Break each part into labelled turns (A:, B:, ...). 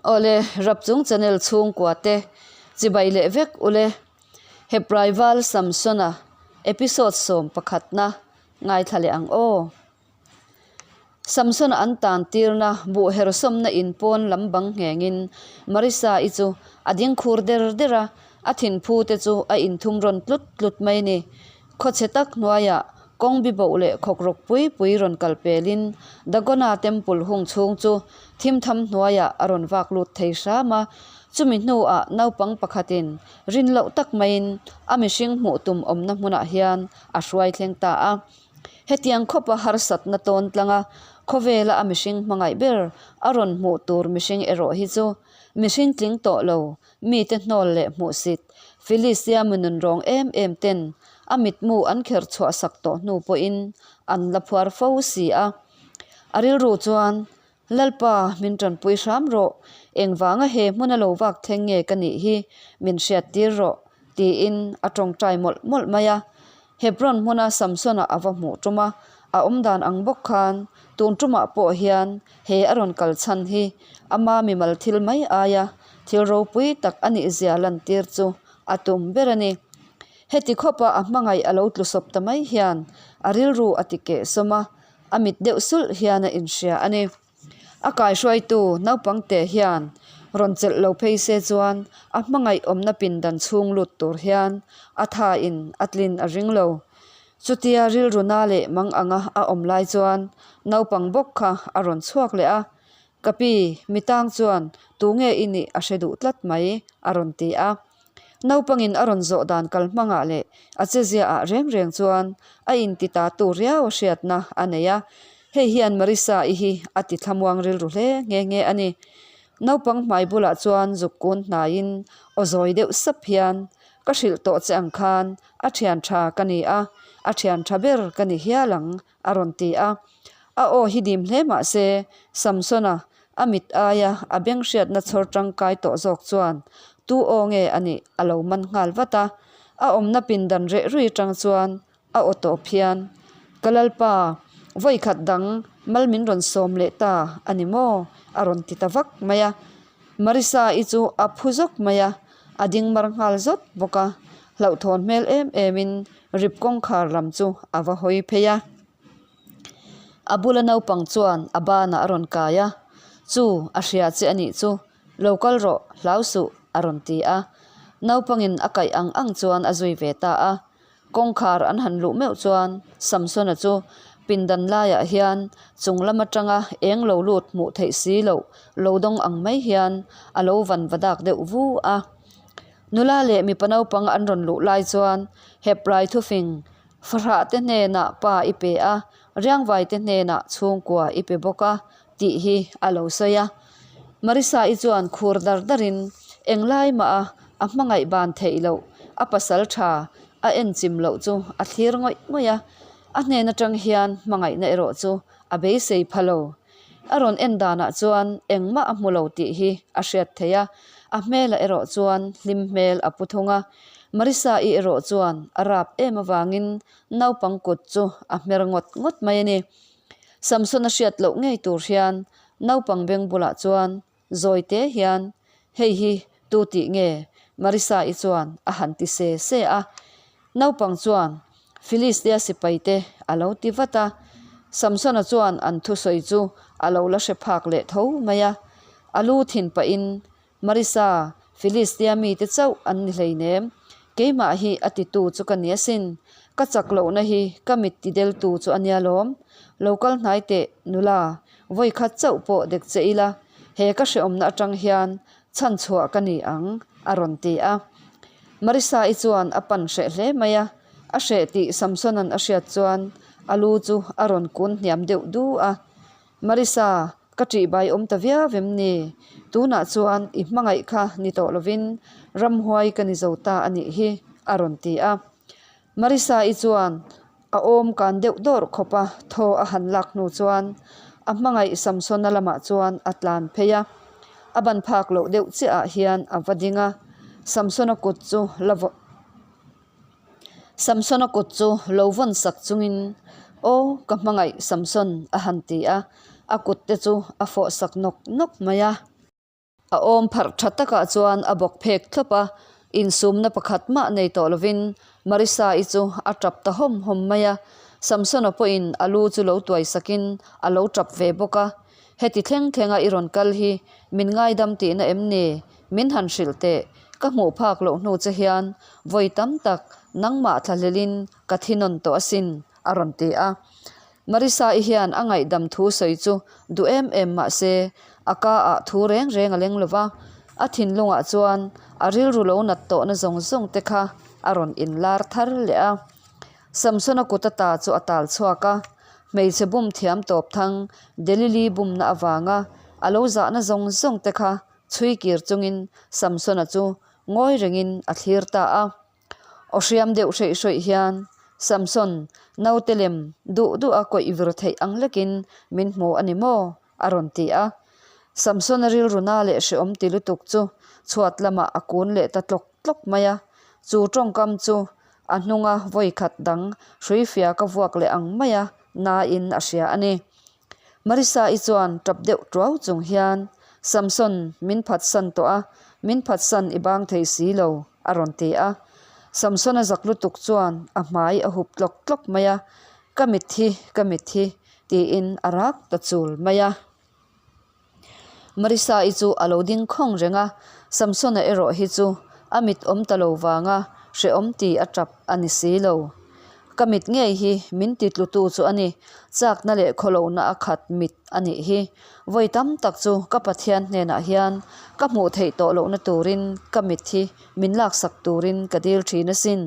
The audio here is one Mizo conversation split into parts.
A: Awle, Rapchung channel chhungkua te chibai leh vek ule. Hepraival Samsona episode 11na ngaithla leh ang aw. Samsona an tan tirna buh hersawmna in pawn lam bang nghengin Marisa-i chu a ding khur der der a, a thinphu te chu a inthum rawn tlut tlut mai ni. Khawchhe tak hnuaiah kawng bi boh leh khawk rawk pui pui rawn kal pelin Dagona temple hung chhung chu thim tham hnuaiah a rawn vak lut thei hram a, chumi hnuah naupang pakhatin rin loh tak maiin a mihring hmuh tum awmna hmunah hian a hruai thleng ta a. Hetiang khawpa harsatna tawn tlanga khawvela a mihring hmangaih ber a rawn hmuh tur mihring erawh hi chu mihring tling tawh lo mite hnawl leh hmuhsit Philistia minun rawng em em ten a mitmu an kher chhuah sak tawh hnu pawhin an la phuar fo si a. A rilru chuan, Lalpa, min tanpui hram rawh, engvanga he hmuna lo vak thleng nge ka nih hi min hriattir rawh, tiin a tawngtai mawlh mawlh mai a. Hebron hmuna Samsona a va hmuh tum a, a awmdan ang bawk khan tun tumah pawh hian he a rawn kal chhan hi ama mimal thil mai aia thil ropui tak a nihzia lantir chu a tum ber a ni. Heti khawpa a hmangaih a lo tlusawp ta mai hian a rilru a ti kehsawm a, a mit deuh sulh hian a inhria a ni. A kaihruaitu naupangte hian rawn chelh lo phei se chuan a hmangaih awmna pindan chhung lut tur hian a thain a tlin a ring lo. Chutia rilru na leh mang anga a awm lai chuan naupang bawk kha a rawn chhuak leh a, Ka pi, mi tang chuan tunge i nih a hre duh tlat mai, a rawn ti a. Naupangin a rawn zawh dan kal hmangah leh a cheziaah reng reng chuan a inti ta tur riau a hriatna a nei a, hei hian Marisa-i hi a ti thlamuang rilru hle nghe nghe a ni. Naupang hmai bulah chuan zuk kun hnaiin aw zawi deuh sap hian, Ka hrilh tawh che ang khan a thian tha ka ni a, a thian tha ber ka ni hial ang, a rawn ti a. A aw hi dim hle mah se, Samsona a mit aia a beng hriatna chhawr tangkai tawh zawk chuan tu aw nge a nih a lo man nghal vat a. A awmna pindan reh rui atang chuan a aw tawp hian, Ka Lalpa, vawi khat dang mal min rawn sawm leh ta a ni maw? a rawn ti ta vak mai a. Marisa-i chu a phu zawk mai a, a ding mar nghal zawt bawk a. Hlauhthawn hmel em emin rip kawngkhar lam chu a va hawi phei a. A bula naupang chuan a banah a rawn kai a, Chu, a hria che a nih chu, lo kal rawh, hlau suh, a rawn ti a. Naupangin a kaih ang ang chuan a zui ve ta a. Kawngkhar an han luh meuh chuan Samsona chu pindan laiah hian chung lam atanga eng lo lut hmuh theih si loh lo dawng ang mai hian a lo van va dak deuh vu a. Nula leh mipa naupang an rawn luh lai chuan Hebrai thufing Fahrah te hnenah pa i pe a, riangvai te hnenah chhungkua i pe bawk a, tih hi a lo sawi a. Marisa-i chuan khur dar darin englai mah a a hmangaih ban theih loh, a pasal tha a en chim loh chu a thlir ngawih ngawih a. A hnen atang hian hmangaihna erawh chu a beisei pha lo. A rawn en danah chuan engmah a hmu lo tih hi a hriat theih a, a hmelah erawh chuan hlim hmel a pu thung a. Marisa-i erawh chuan a rap em avangin naupang kut chu a hmer ngawt ngawt mai a ni. Samson a hriat loh ngei tur hian naupang beng bulah chuan zawi te hian, Hei hi tu tih nge? Marisa-i chuan a han ti se se a. Naupang chuan, Filistia sipaite a lo ti vat a. Samsona chuan an thusawi chu a lo la hre phak leh tho mai a. A lu thin pahin, Marisa, Filistia mite chauh an ni hleinem. Keimah hi a titu chu ka ni asin. Ka chak lohna hi ka mit tideltu chu a nia lawm. Lo kal hnai teh, nula, vawi khat chauh pawh dek che ila, he ka hrehawmna atang hian chhan chhuah ka ni ang, a rawn ti a. Marisa-i chuan a pan hreh hle mai a, a hreh tih Samson-a'n a hriat chuan a lu chu a rawn kun hniam deuh du a. Marisa, ka ṭihbai awm ta viau em ni? Tunah chuan i hmangaih kha ni tawh lovin ramhuai ka ni zo ta a nih hi, a rawn ti a. Marisa-i chuan a awm kan deuh dawrh khawp a, thaw a han lak hnu chuan a hmangaih Samsona lamah chuan a tlan phei a, a ban phak loh deuh chiah ah hian a va ding a, Samsona kut chu la Samsona kut chu lo vawn sak chungin Aw ka hmangaih Samson a han ti a, a kut te chu a fawh sak nawk nawk mai a. A awm pharh tha takah chuan a bawk phek thlawp a, insumna pakhat mah nei tawh lovin Marisa-i chu a tap ta hawm hawm mai a. Samsona pawhin a lu chu lo tuai sakin a lo tap ve bawk a. Heti thleng thlenga i rawn kal hi min ngaidam tihna em ni? Min han hrilh teh, ka hmuh phak loh hnu che hian vawi tam tak nangmah thlahlelin ka thi nawn tawh asin, a rawn ti a. Marisa-i hian a ngaihdam thu sawi chu duh em em mah se, a ka ah thu reng reng a leng lo va, a thinlungah chuan a rilru lo nat tawhna zawng zawng te kha a rawn inlar thar leh a. Samsona kut ata chu a tal chhuak a, hmeichhe bum thiam tawp thang Delili bumna avanga a lo zahna zawng zawng te kha chhui kir chungin Samsona chu ngawi rengin a thlir ta a. Aw hriam deuh hreih hrawih hian, Samson, naute lem duh duh a kawih vir theih ang lekin min hmu a ni maw? a rawn ti a. Samsona rilru na leh hreawm ti lutuk chu chhuat lamah a kun leh ta tlawk tlawk mai a. Chu tawngkam chu a hnunga vawi khat dang hruifia ka vuak leh ang maia nain a hria a ni. Marisa-i chuan tap deuh tuau chung hian, Samson, min phatsan tawh a, min phatsan i bang thei si lo, a rawn ti a. Samson-a zak lutuk chuan a hmai a hup tlawk tlawk mai a, Ka mit hi, ka mit hi, tiin a rak ta chul mai a. Marisa-i chu a lo ding khawng reng a, Samson-a erawh hi chu a mit awm ta lo vanga hrehawm ti a tap a ni si lo. Ka mit ngei hi min ti tlutu chu a ni, chakna leh khawlohna a khat mit a nih hi. Vawi tam tak chu ka Pathian hnenah hian ka hmuh theih tawh lohna turin ka mit hi min laksak turin ka dil thin asin,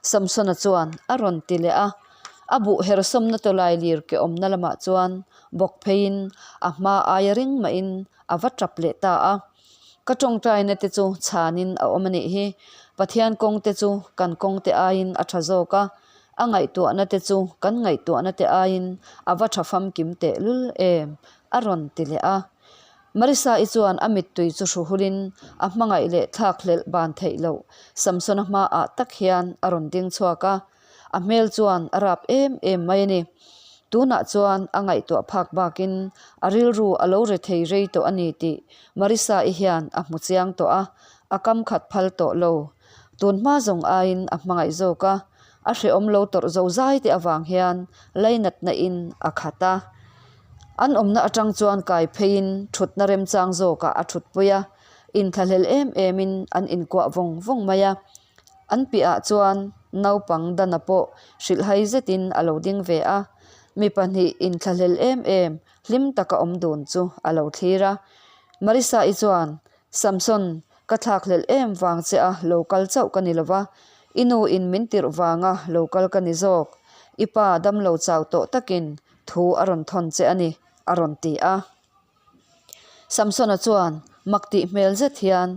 A: Samson-a chuan a rawn ti leh a. A buh hersawmna tawlai lir ke awmna lamah chuan bawk pheiin a hma aia ring mahin a va tap leh ta a. Ka tawngtaina te chu chhanin a awm a nih hi. Pathian kawng te chu kan kawng te aiin a tha zawk a, a ngaihtuahna te chu kan ngaihtuahna te aiin a va tha famkim tehlul em? a rawn ti leh a. Marisa-i chuan a mittui chu hru hulin a hmangaih leh thlak hlelh ban theih loh Samsona hmaah tak hian a rawn ding chhuak a. A hmel chuan a rap em em mai a ni. Tunah chuan a ngaihtuah phak bakin a rilru a lo re thei rei tawh a ni tih Marisa-i hian a hmu chiang tawh a, a kam khat phal tawh lo. Tun hma zawng aiin a hmangaih zawk a, a hrehawm lo tawrh zo zai te avang hian lainatna in a khat a. An awmna atang chuan kai pheiin thutna remchang zawkah a thutpui a, inthlahlel em emin an inkuah vawng vawng mai a. An piahah chuan naupang dana pawh hrilhhai zetin a lo ding ve a, mi pahnih inthlahlel em em hlim taka awm dun chu a lo thlir a. Marisa-i chuan, Samson, ka thlakhlelh em vang che a lo kal chauh ka ni lo va, i nu in min tirh vanga lo kal ka ni zawk. I pa damlo chau tawh takin thu a rawn thawn che a ni, a rawn ti a. Samsona chuan mak tih hmel zet hian,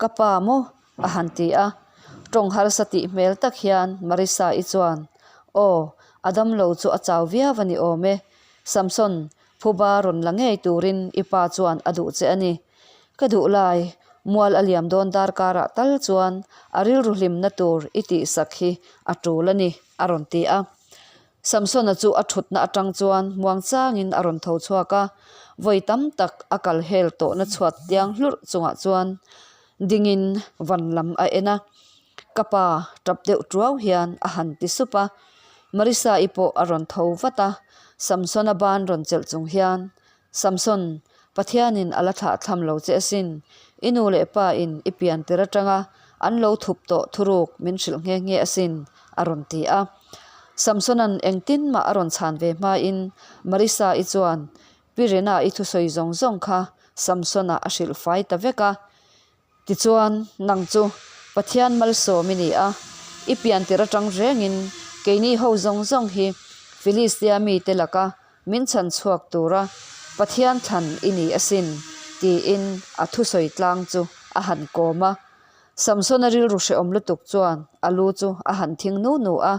A: Ka pa maw? a han ti a. Tawng harsa tih hmel tak hian Marisa-i chuan, Aw, a damlo chu a chau viau a ni awm e. Samson, phuba rawn la ngei turin i pa chuan a duh che a ni. Ka duh lai, mual a liam dawn darkarah tal chuan a rilru hlimna tur i tihsak hi a tul a ni, a rawn ti a. Samsona chu a thutna atang chuan muang changin a rawn tho chhuak a, vawi tam tak a kal hel tawhna chhuat tiang hlurh chungah chuan dingin van lam a en a, Ka pa tap deuh tuau hian a han ti sup a, Marisa-i pawh a rawn tho vat a, Samsona ban rawn chelh chung hian, Samson, Pathianin a la thlah thlam lo che asin, i nu leh pa in i pian tir atanga an lo thup tawh thuruk min hrilh nghe nghe asin, a rawn ti a. Samsona'n engtin mah a rawn chhan ve hmain Marisa-i chuan Pi Rena-i thusawi zawng zawng kha Samsona a hrilh fai ta vek a. Tichuan, nang chu Pathian malsawm i ni a, i pian tir atang rengin keini ho zawng zawng hi Filistia mite laka min chhan chhuak tura Pathian thlan i ni asin, tiin a thusawi tlang chu a han kawm a. Samsona rilru hrehawm lutuk chuan a lu chu a han thing nu nu a,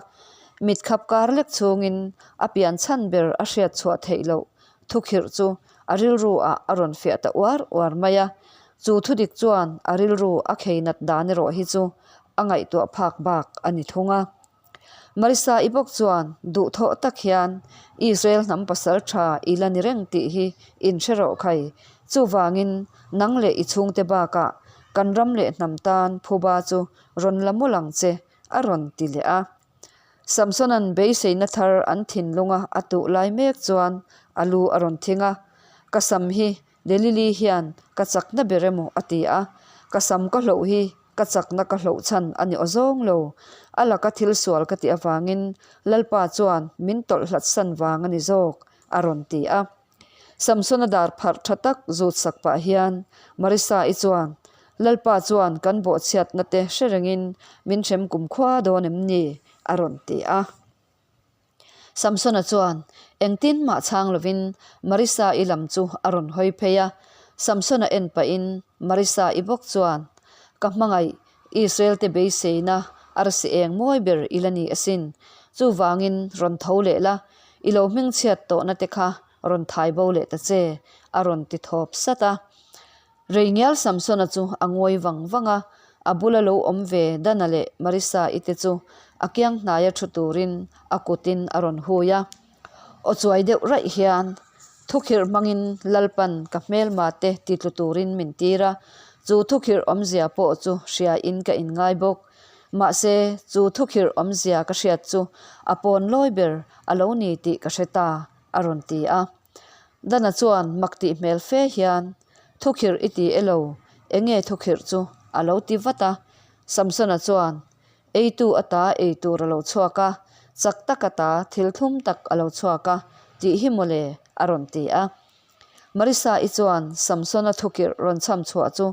A: mit khap kar lek chungin a pian chhan ber a hriat chhuah theih loh thukhirh chu a rilru ah a rawn fiah ta uar uar mai a, chu thudik chuan a rilru a khei nat dan erawh hi chu a ngaihtuah phak bak a ni thung a. Marisa-i bawk chuan duhthawh tak hian Israel hnam pasal tha i la ni reng tih hi in hre rawh khai. Chuvangin, nang leh i chhungte bakah kan ram leh hnam tan phuba chu rawn la mawlh ang che, a rawn ti leh a. Samsona'n beiseina thar an thinlunga a tuh lai mek chuan a lu a rawn thing a, Ka sam hi Delili hian ka chakna ber emaw a ti a, ka sam ka hloh hi ka chakna ka hloh chhan a ni awzawng lo. A laka thil sual ka tih avangin Lalpa chuan min tawlh hlat san vang a ni zawk, a rawn ti a. Samsona dar pharh tha tak zut sak pah hian Marisa-i chuan, Lalpa chuan kan bawhchhiatna te hre rengin min hrem kumkhua dawn em ni? a rawn ti a. Samsona chuan engtin mah chhang lovin Marisa-i lam chu a rawn hawi phei a. Samsona en pahin Marisa-i bawk chuan, Ka hmangaih, Israel-te beiseina arsi eng mawi ber i la ni asin. Chuvangin rawn tho leh la, i lo hmingchhiat tawhna te kha rawn thai bo leh ta che, a rawn ti thawp sat a. Reingial Samsona chu a ngawi vang vang a, a bula lo awm ve Dana leh Marisa-i te chu a kiang hnaia thu turin a kutin a rawn hui a. Aw chuai deuh raih hian thukhirh hmangin Lalpan ka hmelma te titlu turin min tir a, chu thukhirh awmzia pawh chu hriain ka inngai bawk. Mahse, chu thukhirh awmzia ka hriat chu a pawn lawi ber a lo ni tih ka hre ta, a rawn ti a. Dana chuan mak tih hmel fe hian, Thukhirh i ti elo? Enge thukhirh chu? a lo ti vat a. Samsona chuan, Eitu ata ei tur a lo chhuak a, chak tak ata thil thlum tak a lo chhuak a, tih hi mawle, a rawn ti a. Marisa-i chuan Samsona thukirh rawn chham chhuah chu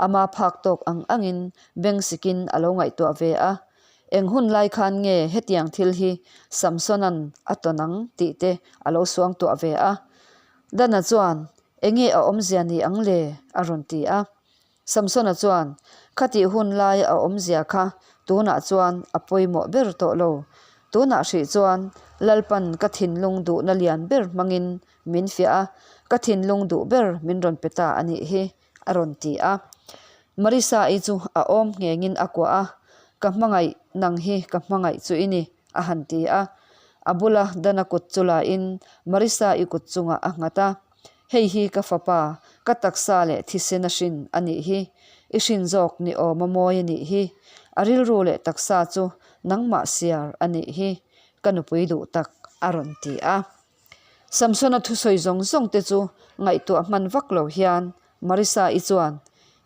A: ama phak tawk ang angin beng sikin a lo ngaihtuah ve a. Eng hun lai khan nge hetiang thil hi Samsona'n a tawn ang tih te a lo suangtuah ve a. Dana chuan, Enge a awmzia ni ang le? a rawn ti a. Samsona chuan, Khatih hun lai a awmzia kha tunah chuan a pawimawh ber tawh lo. Tunah hrih chuan Lalpan ka thinlung duhna lian ber hmangin min fiah a, ka thinlung duh ber min rawn pe ta a nih hi, a rawn ti a. Marisa-i chu a awm nghengin a kuah a, Ka hmangaih, nang hi ka hmangaih chu i ni, a han ti a. A bula Dana kut chu lain Marisa-i kut chungah a nghat a. Hei hi ka fapa, ka taksa leh thisen a hrin a nih hi. I hrin zawk ni awm a mawi a nih hi. A rilru leh taksa chu nangmah siar a nih hi, ka nupui duh tak, a rawn ti a. Samsona thusawi zawng zawng te chu ngaihtuah hman vak lo hian Marisa-i chuan,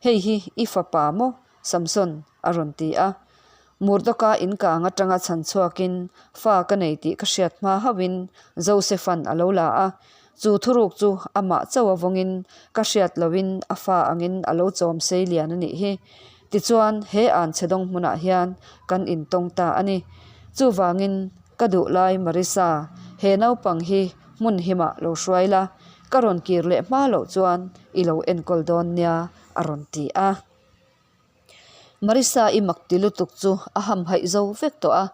A: Hei hi i fapa maw, Samson? a rawn ti a. Murdoka in kang atanga chhan chhuakin fa ka nei tih ka hriat hma hauhin Joseph-a'n a lo la a, chu thuruk chu amah chauh avawngin ka hriat lohin a fa angin a lo chawm sei lian a nih hi. Tichuan he an chhe dawng hmunah hian kan intawng ta a ni. Chuvangin ka duh lai Marisa, he naupang hi hmun himah lo hruai la, ka rawn kir leh hma loh chuan i lo enkawl dawn nia a rawn ti a. Marisa i mak ti lutuk chu a hamhaih zo vek tawh a,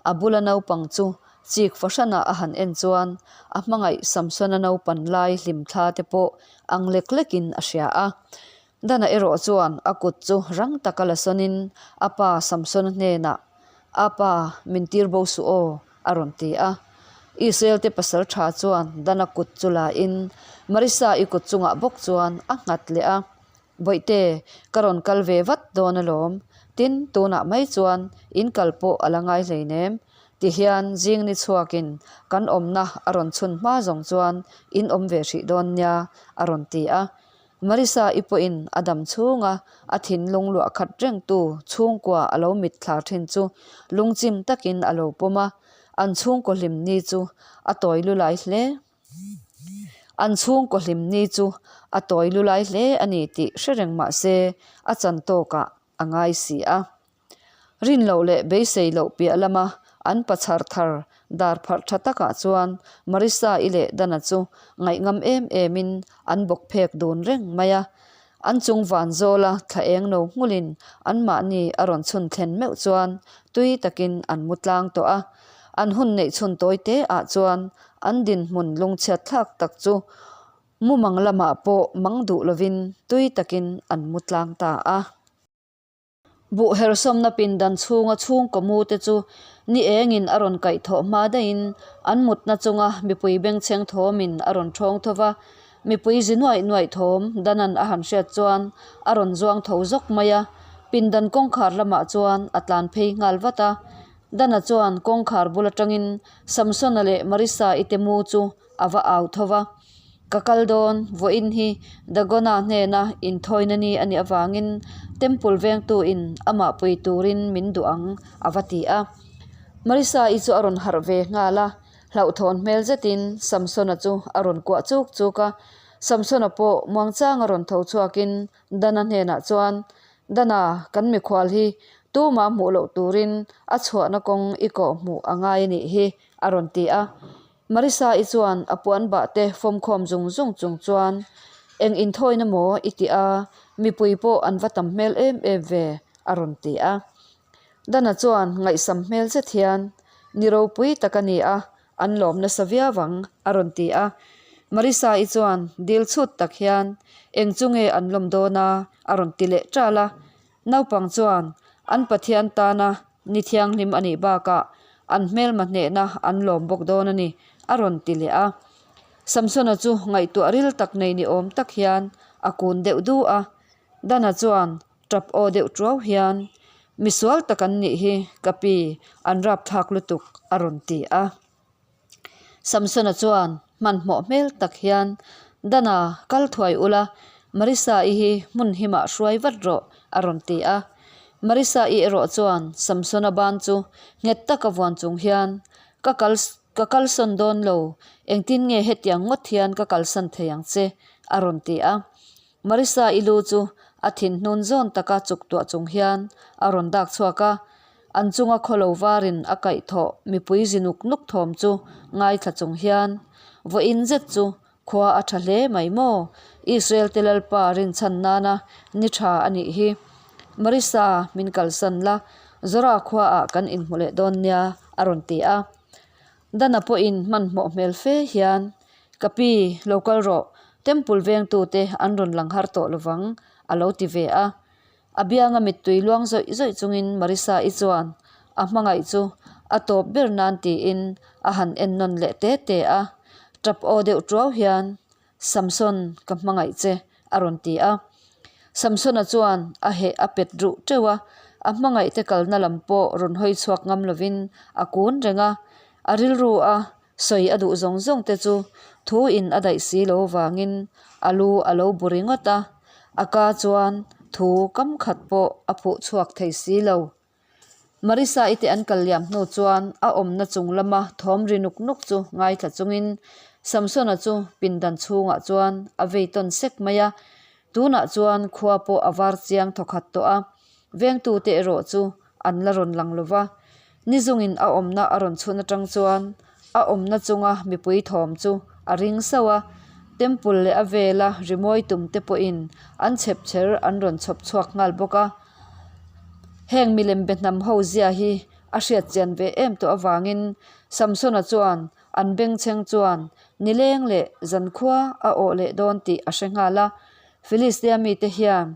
A: a bula naupang chu chik fahranah a han en chuan a hmangaih Samsona naupan lai hlim thla te pawh ang lek lekin a hria a. Dana erawh chuan a kut chu rang taka la sawnin a pa Samsona hnenah, A pa, min tir bo suh aw, a rawn ti a. Israel te pasal tha chuan Dana kut chu la in Marisa i kut chungah bawk chuan a nghat leh a. Bawihte, ka rawn kal ve vat dawn alawm. Tin, tunah mai chuan in kal pawh a la ngai hleinem. Tihian zing ni chhuakin kan awmna a rawn chhun hma zawng chuan in awm ve hrih dawn nia, a rawn ti a. Marisa-i pawhin a dam chhunga a thinlung luah khat rengtu chhungkua a lo mitthla thin chu lungchim takin a lo pawm a, an chhungkaw hlim ni chu a tawi lulai hle. An chhungkaw hlim ni chu a tawi lulai hle a ni tih hre reng mah se a chan tawkah a ngai si a. Rin loh leh beisei loh piah lama an pachhar thar dar pharh tha takah chuan Marisa-i leh Dana chu ngaihngam em emin an bawk phek dun reng mai a. An chung van zawla thla eng no nghulin anmahni a rawn chhun thlen meuh chuan tui takin an mu tlang tawh a. An hun neih chhun tawi te ah chuan an dinhmun lungchhiat thlak tak chu mumang lamah pawh mang duh lovin tui takin an mu tlang ta a. Buh hersawmna pindan chhunga chhungkaw mu te chu ni engin a rawn kaih thawh hma daihin an mutna chunga mipui bengchheng thawmin a rawn thawng tho va. Mipui zi nuaih nuaih thawm Danan a han hriat chuan a rawn zuang tho zawk mai a, pindan kawngkhar lamah chuan a tlan phei nghal vat a. Dana chuan kawngkhar bul atangin Samsona leh Marissa-i te mu chu a va au tho va. Ka kal dawn, vawiin hi Dagona hnena inthawina ni a nih avangin Temple vengtu in amah pui turin min duh ang a va ti a. Marissa-i chu a rawn harh ve nghal a, hlauhthawn hmel zetin Samsona chu a rawn kuah chuk chuk a. Samsona pawh muangchanga rawn tho chhuakin Dana hnenah chuan, Dana, kan mikhual hi tumah hmuh loh turin a chhuahna kawng i kawh hmuh a ngai a nih hi a rawn ti a. Marissa-i chuan a puan bah te fawmkhawm zung zung chung chuan, Eng inthawina maw i ti a, mipui pawh an va tam hmel em em ve, a rawn ti a. Dana chuan ngaihsam hmel zet hian, Ni ropui tak a ni a, an lawm nasa viau ang, a rawn ti a. Marissa-i chuan dil chhut tak hian, Eng chu nge an lawm dawn a? a rawn ti leh ṭal a. Naupang chuan an Pathian tana ni thianghlim a nih bakah an hmelma hnehna an lawm bawk dawn a ni, a rawn ti leh a. Samsona chu ngaihtuah ril tak nei ni awm tak hian a kun deuh du a. Dana chuan tap aw deuh tuau hian, Misual tak an nih hi, ka pi, an rapthlak lutuk, a rawn ti a. Samsona chuan hmanhmawh hmel tak hian, Dana, kal thuai ula, Marissa-i hi hmun himah hruai vat rawh, a rawn ti a. Marissa-i erawh chuan Samsona ban chu nghet taka vuan chung hian, Ka kal ka kalsawn dawn lo, engtin nge hetiang ngawt hian ka kalsan thei ang che? a rawn ti a. Marissa-i lu chu a thinhnun zawn taka chuk tuah chung hian a rawn dak chhuak a, an chunga khawlo varin a kaih thawh mipui zi nuk nuk thawm chu ngaithla chung hian, Vawiin zet chu khua a tha hle mai maw? Israel te Lalpa rinchhan nana ni tha a nih hi. Marissa, min kalsan la, Zora khuaah kan inhmu leh dawn nia, a rawn ti a. Dana pawhin hmanhmawh hmel fe hian, Ka pi, lo kal rawh, Temple vengtute an rawn lang har tawh lovang, a lo ti ve a. A bianga mittui luang zawih zawih chungin Marissa-i chuan a hmangaih chu a tawp ber nan tiin a han en nawn leh te te a. Tap aw deuh tuau hian, Samson, ka hmangaih che, a rawn ti a. Samsona chuan a heh a pet ruh teuh a, a hmangaihte kalna lam pawh rawn hawi chhuak ngam lovin a kun reng a. A rilru a sawi a duh zawng zawng te chu thu in a daih si lo vangin a lu a lo bu ringawt a, a ka chuan thu kam khat pawh a phuh chhuak thei si lo. Marissa-i te an kal liam hnu chuan a awmna chung lama thawm ri nuk nuk chu ngaithla chungin Samsona chu pindan chhungah chuan a vei tawn sek mai a, tunah chuan khua pawh a var chiang thawkhat tawh a, vengtute erawh chu an la rawn lang lo va. Ni zungin a awmna a rawn chhun atang chuan a awmna chunga mipui thawm chu a ring sauh a, temple leh a vela rimawi tum te pawhin an chhepchher an rawn chhawp chhuak nghal bawk a. Heng milem be hnam ho zia hi a hriat chian ve em tawh avangin Samsona chuan an bengchheng chuan nileng leh zankhua a awh leh dawn tih a hre nghal a, Filistia mite hian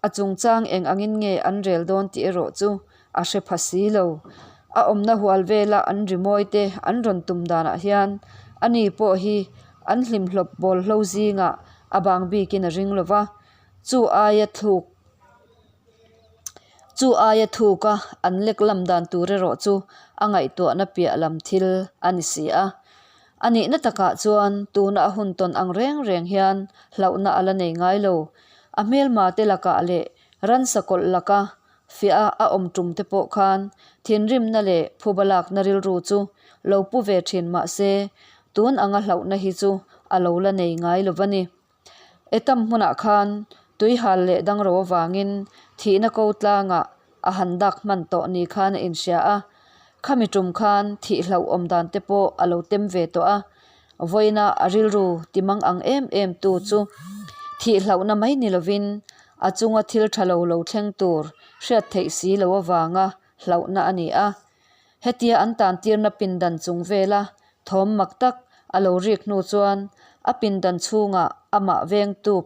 A: a chungchang eng angin nge an rel dawn tih erawh chu a hre pha si lo. A awmna hual vela an rimawi te an rawn tum danah hian ani pawh hi an hlimhlawp bawl hlo zingah a bang bikin a ring lo va, chu aia thluk Chu aia thuka an lek lam dan tur erawh chu a ngaihtuahna piah lam thil a ni si a. A nihna takah chuan tuna a hun tawn ang reng reng hian hlauhna a la nei ngai lo. A hmelma te lakah leh ransa kawlh laka fiah a awm tum te pawh khan thinrimna leh phuba lakna rilru chu lo pu ve thin mah se tun anga hlauhna hi chu a lo la nei ngai lo va ni. Etam hmunah khan tuihal leh dangro avangin thihna ko tlangah a han dak hman tawh ni khan a inhria a, khami tum khan thih hlauhawm dan te pawh a lo tem ve tawh a, vawiina a rilru ti mang ang em em tu chu thih hlauhna mai ni lovin a chunga thil tha lo lo thleng tur hriat theih si lo avanga hlauhna a ni a. Hetia an tan tirna pindan chung vela thawm mak tak a lo rik hnu chuan a pindan chhungah amah vengtu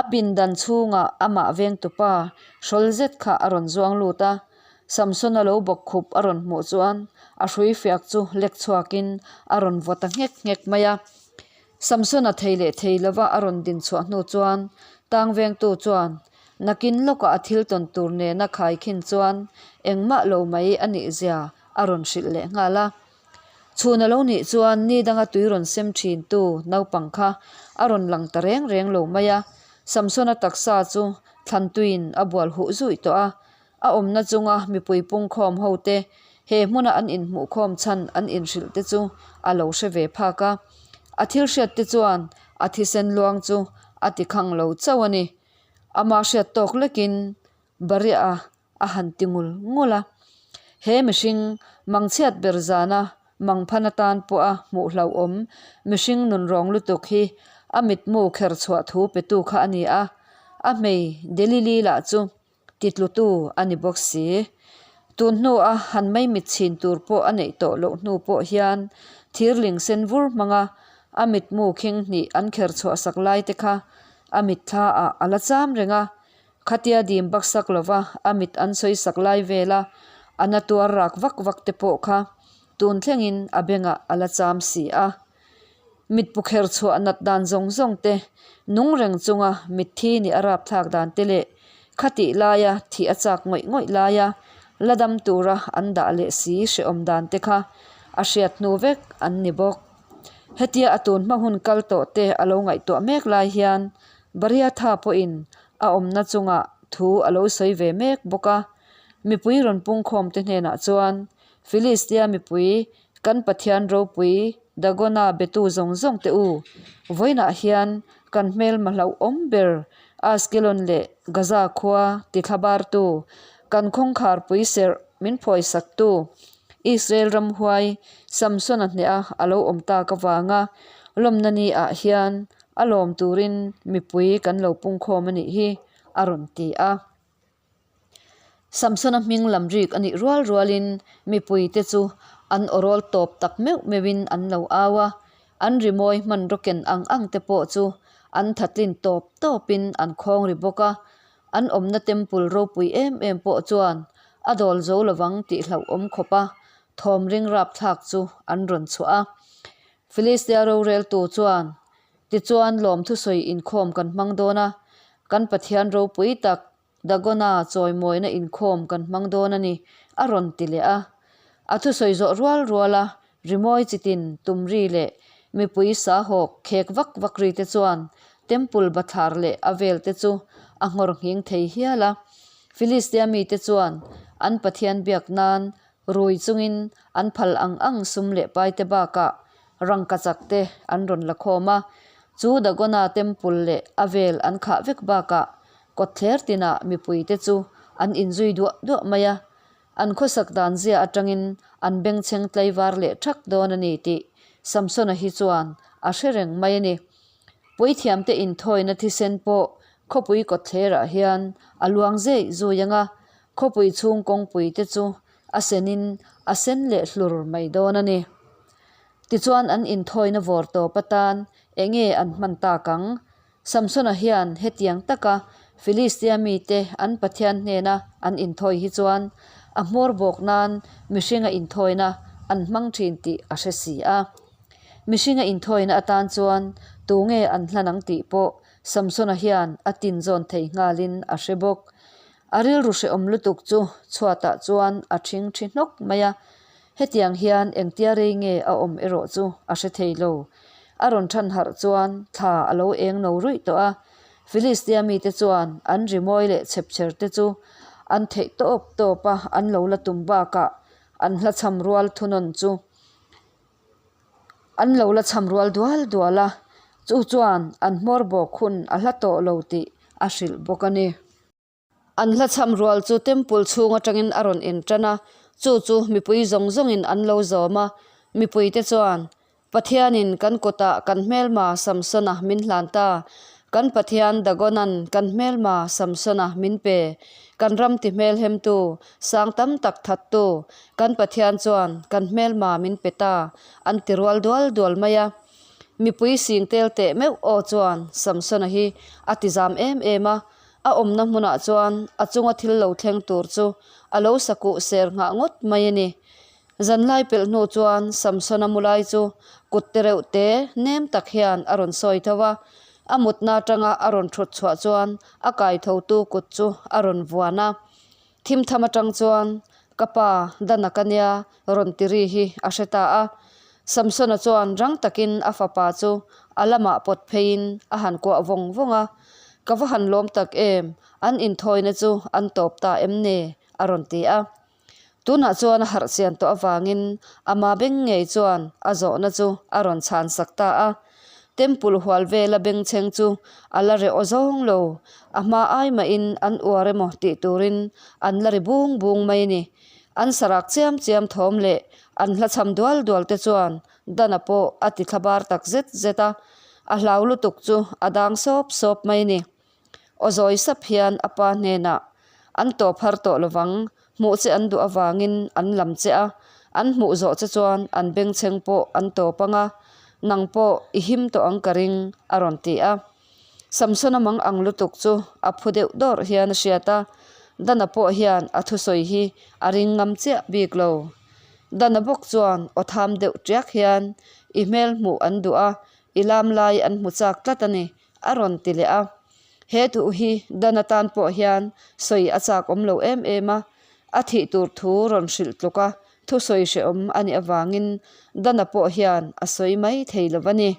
A: a pindan chhungah amah vengtupa hrawl zet kha a rawn zuang lut a, Samsona lo bawk khup a rawn hmuh chuan a hrui fiak chu lek chhuakin a rawn vaw ta nghek nghek mai a. Samsona thei leh thei lova a rawn din chhuah hnu chuan tang vengtu chuan nakin lawkah a thil tawn tur nena khaikhin chuan engmah lo mai a nih zia a rawn hrilh leh nghal a. Chhun a lo nih chuan ni danga tui rawn sem thin tu naupang kha a rawn lang ta reng reng lo mai a, Samsona taksa chu thlan tuiin a bual huh zuih tawh a, a awmna chunga mipui pungkhawm ho te he hmuna an inhmuhkhawm chhan an inhrilh te chu a lo hre ve phak a, a thil hriat te chuan a thisen luang chu a ti khang lo chauh a ni. Ama hriat tawk lekin Bariah a han ti ngul ngul a. He mihring mangchhiat ber zana mangphan atan pawha hmuh hlauhawm mihring nunrawng lutuk hi a mitmu kher chhuah thu petu kha a ni a, a hmei Delili lah chu titlutu a ni bawk si. Tun hnua han maimit chhin tur pawh a neih tawh loh hnu pawh hian thirling sen vur hmanga a mitmu khing hnih an kher chhuah sak lai te kha a mitthla ah a la cham reng a, Khatia dim baksak lova a mit an sawi sak lai vela a na tuar rak vak vak te pawh kha tun thlengin a bengah a la cham si a. Mit pu kher chhuah nat dan zawng zawng te, nung reng chunga mitthi nih a rapthlak dan te leh khatih laia thih a chak ngawih ngawih laia la dam tura an dah leh si hrehawm dan te kha a hriat hnu vek an ni bawk. Hetia a tun hma hun kal tawh te a lo ngaihtuah mek lai hian Bariatha pawhin a awmna chungah thu a lo sawi ve mek bawk a. Mipui rawn pungkhawm te hnenah chuan, Filistia mipui, kan Pathian ropui Dagona betu zawng zawng te u, vawiinah hian kan hmelma hlauhawm ber Askelon leh Gaza khua tithlabartu, kan khawngkharpui serh min phawisaktu Israel ramhuai Samsona hneha a lo awm tak avanga lawmna ni ah hian A lawm turin mipui kan lo pungkhawm a nih hi, a rawn ti a. Samsona hming lam rik a nih rual rualin mipuite chu an awrawl tawp tak meuh meuhin an lo au a, an rimawi hmanraw ken ang ang te pawh chu an thatlin tawp tawpin an khawng ri bawk a. An awmna temple ropui em em pawh chuan a dawl zo lovang tih hlauhawm khawpa thawm ring rapthlak chu an rawn chhuah a. Filistia roreltu chuan, Tichuan, lawmthusawi inkhawm kan hmang dawn a, kan Pathian ropui tak Dagona chawimawina inkhawm kan hmang dawn a ni, a rawn ti leh a. A thusawi zawh rual ruala rimawi chitin tumri leh mipui sahawk khek vak vak ri te chuan Temple bathlar leh a vel te chu a nghawr nghing thei hial a. Filistia mite chuan an Pathian biak nan Rui chungin an phal ang ang sum leh paite bakah rangkachak te an rawn la khawm a, chu Dagona temple leh a vel an khah vek bakah kawtthler tinah mipuite chu an inzui duah duah mai a, an khawsak dan zia atangin an bengchheng tlaivar leh thak dawn a ni tih Samsona hi chuan a hre reng mai a ni. Puithiamte inthawina thisen pawh khawpui kawtthlerah hian a luang zei zui ang a, Khawpui chhung kawngpui te chu a senin a sen leh hlur mai dawn a ni. Tichuan an inthawina vawr tawp atan eng nge an hman tak ang? Samsona hian hetiang taka Filistia mite an Pathian hnena an inthawi hi chuan a hmawr bawk nan mihringa inthawina an hmang thin tih a hre si a. Mihringa inthawina atan chuan tunge an hlan ang tih pawh Samsona hian a tinzawn thei nghalin a hre bawk. A rilru hrehawm lutuk chu chhuatah chuan a ṭhing ṭhi hnawk mai a, hetiang hian engtia rei nge a awm erawh chu a hre thei lo. A rawn ṭhan harh chuan thla a lo eng no ruih tawh a, Filistia mite chuan an rimawi leh chhepchher te chu an theih tawp tawp a, an lo la tum bakah an hla chham rual thunawn chu an lo la chham rual dual dual a, chu chuan an hmawr bawk hun a hla tawh lo tih a hrilh bawk a ni. An hla chham rual chu temple chhung atangin a rawn intan a, chu chu mipui zawng zawngin an lo zawm a. Mipuite chuan, Pathianin kan kutah kan hmelma Samsona min hlan ta, kan Pathian Dagonan kan hmelma Samsona min pe, kan ram ti hmelhemtu, sang tam tak thattu, kan Pathian chuan kan hmelma min pe ta, an ti rual dual dual mai a. Mipui sing tel teh meuh aw chuan Samsona hi a ti zam em em a, A awmna hmunah chuan a chunga thil lo thleng tur chu a lo sakuh ser nghah ngawt mai a ni. Zanlai pelh hnu chuan Samsona mu lai chu kut te reuh te nem tak hian a rawn sawi tho a, a mutna atanga a rawn thut chhuah chuan a kaithotu kut chu a rawn vuan a. Thim tham atang chuan ka pa Dana ka nia rawn ti ri hi a hre ta a. Samsona chuan rang takin a fapa chu a lamah pawt pheiin a han kuah vawng vawng a, Ka va han lawm tak em, an inthawina chu an tawp ta em ni? a rawn ti a. Tunah chuan a harh chian tawh avangin ama beng ngei chuan a zawhna chu a rawn chhan sak ta a. Temple hual vela bengchheng chu a la reh aw zawng lo, a hma ai mahin an uar emaw tih turin an la ri bung bung mai a ni. An sarak chiam chiam thawm leh an hla chham dual dual te chuan Dana pawh a ti thlabar tak zet zet a, a hlau lutuk chu a dang sawp sawp mai a ni. Aw zawi sap hian a pa hnenah, An tawp har tawh lovang, hmuh che an duh avangin an lam che a, an hmuh zawh che chuan an bengchheng pawh an tawp ang a, nang pawh i him tawh ang ka ring, a rawn ti a. Samsona mang ang lutuk chu a phu deuh dawrh hian a hriat a, Dana pawh hian a thusawi hi a ring ngam chiah bik lo. Dana bawk chuan aw tham deuh tiak hian, I hmel hmuh an duh a, i lam lai an hmu chak tlat a ni, a rawn ti leh a. He duh hi Dan atan pawh hian sawi a chak awm lo em em a, a thih tur thu rawn hrilh tluk a, thusawi hrehawm a nih avangin Dana pawh hian a sawi mai thei lo a ni.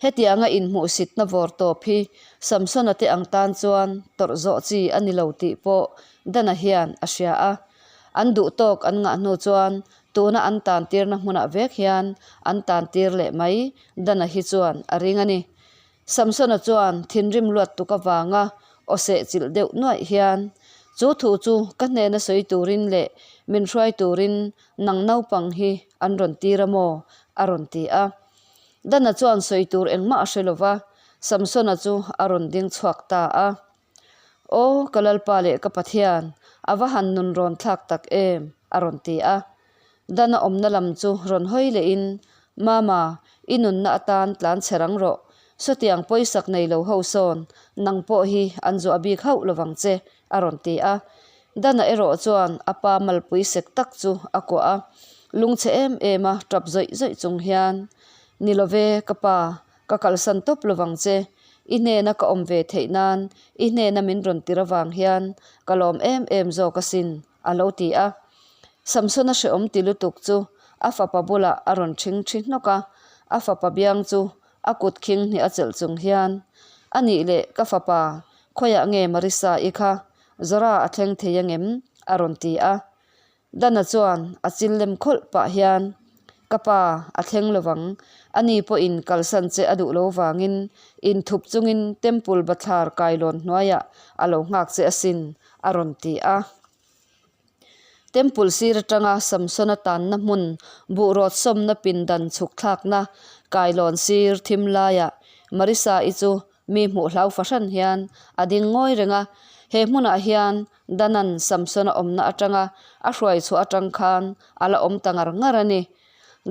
A: Hetianga inhmuhsitna vawr tawp hi Samsona te ang tan chuan tawrh zawh chi a ni lo tih pawh Dana hian a hria a. An duh tawk an ngah hnu chuan tuna an tantirna hmunah vek hian an tantir leh mai Dana hi chuan a ring a ni. Samsona chuan thinrim luat tuk avanga aw seh chilh deuh nuaih hian, Chu thu chu ka hnena sawi turin leh min hruai turin nang naupang hi an rawn tir a maw? a rawn ti a. Dana chuan sawi tur engmah a hre lova, Samsona chu a rawn ding chhuak ta a. Aw, ka Lalpa leh ka Pathian, a va han nun rawn thlak tak em? a rawn ti a. Dana awmna lam chu rawn hawi lehin, Mama, i nunna atan tlan che rang rawh. Sawtiang pawisak nei lo ho sawn nang pawh hi an zuah bik hauh lovang che, a rawn ti a. Dana erawh chuan a pa malpui sek tak chu a kuah a, lungchhe em em a tap zawih zawih chung hian, Ni love, ka pa, Ka kalsan tawp lovang che, i hnena ka awm ve theih nan i hnena min rawn tir avang hian ka lawm em em zawk asin, a lo ti a. Samsona hrehawm ti lutuk chu a fapa bulah a rawn ṭhing ṭhi hnawk a, a fapa biang chu a kut khing hnih a chelh chung hian, A nih leh ka fapa, khawiah nge Marissa i kha Zora a thleng thei angem? a rawn ti a. Dana chuan a chil lem khawlh pah hian, Ka pa, a thleng lovang. Ani pawhin kalsan che a duh lo vangin inthup chungin Temple bathlar kailawn hnuaiah a lo nghak che asin, a rawn ti a. Temple sir atanga Samsona tanna hmun buhrawt sawmna pindan chhuk thlakna kailawn sir thim laiah Marissa-i chu Mi hmuh hlau fahran hian a ding ngawi reng a, he hmunah hian Danan Samsona awmna atanga a hruai chhuah atang khan a la awm ta ngar ngar a ni.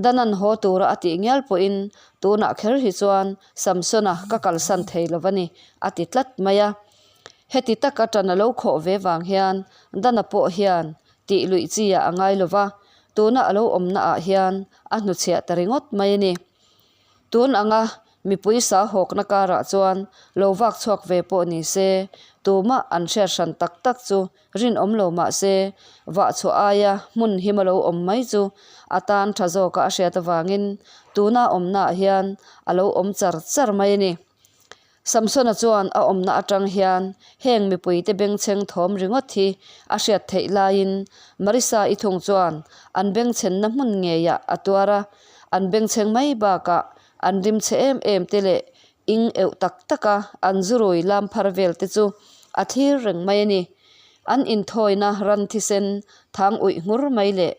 A: Danan haw tura a tih ngial pawhin tunah kher hi chuan Samsona ka kalsan thei lo va ni a ti tlat mai a. Heti taka tan a lo khawh ve vang hian Dana pawh hian tih luih chi ah a ngai lo va, tuna a lo awmna ah hian a hnuchhiah ta ringawt mai a ni. Tun anga mipui sa hawkna karah chuan lo vak chhuak ve pawh ni se, tumah an hriat hran tak tak chu rinawm lo mah se, vah chhuah aia hmun him a lo awm mai chu a tan tha zawka a hriat avangin tuna awmnaah hian a lo awm char char mai a ni. Samsona chuan a awmna atang hian heng mipuite bengchheng thawm ringawt hi a hriat theih laiin Marissa-i thung chuan an bengchhenna hmun ngeiah a tuar a, an bengchheng mai bakah an rimchhe em em te leh ing euh tak taka an zurui lam phar vel te chu a thlir reng mai a ni. An inthawina ran thisen thang uih nghur mai leh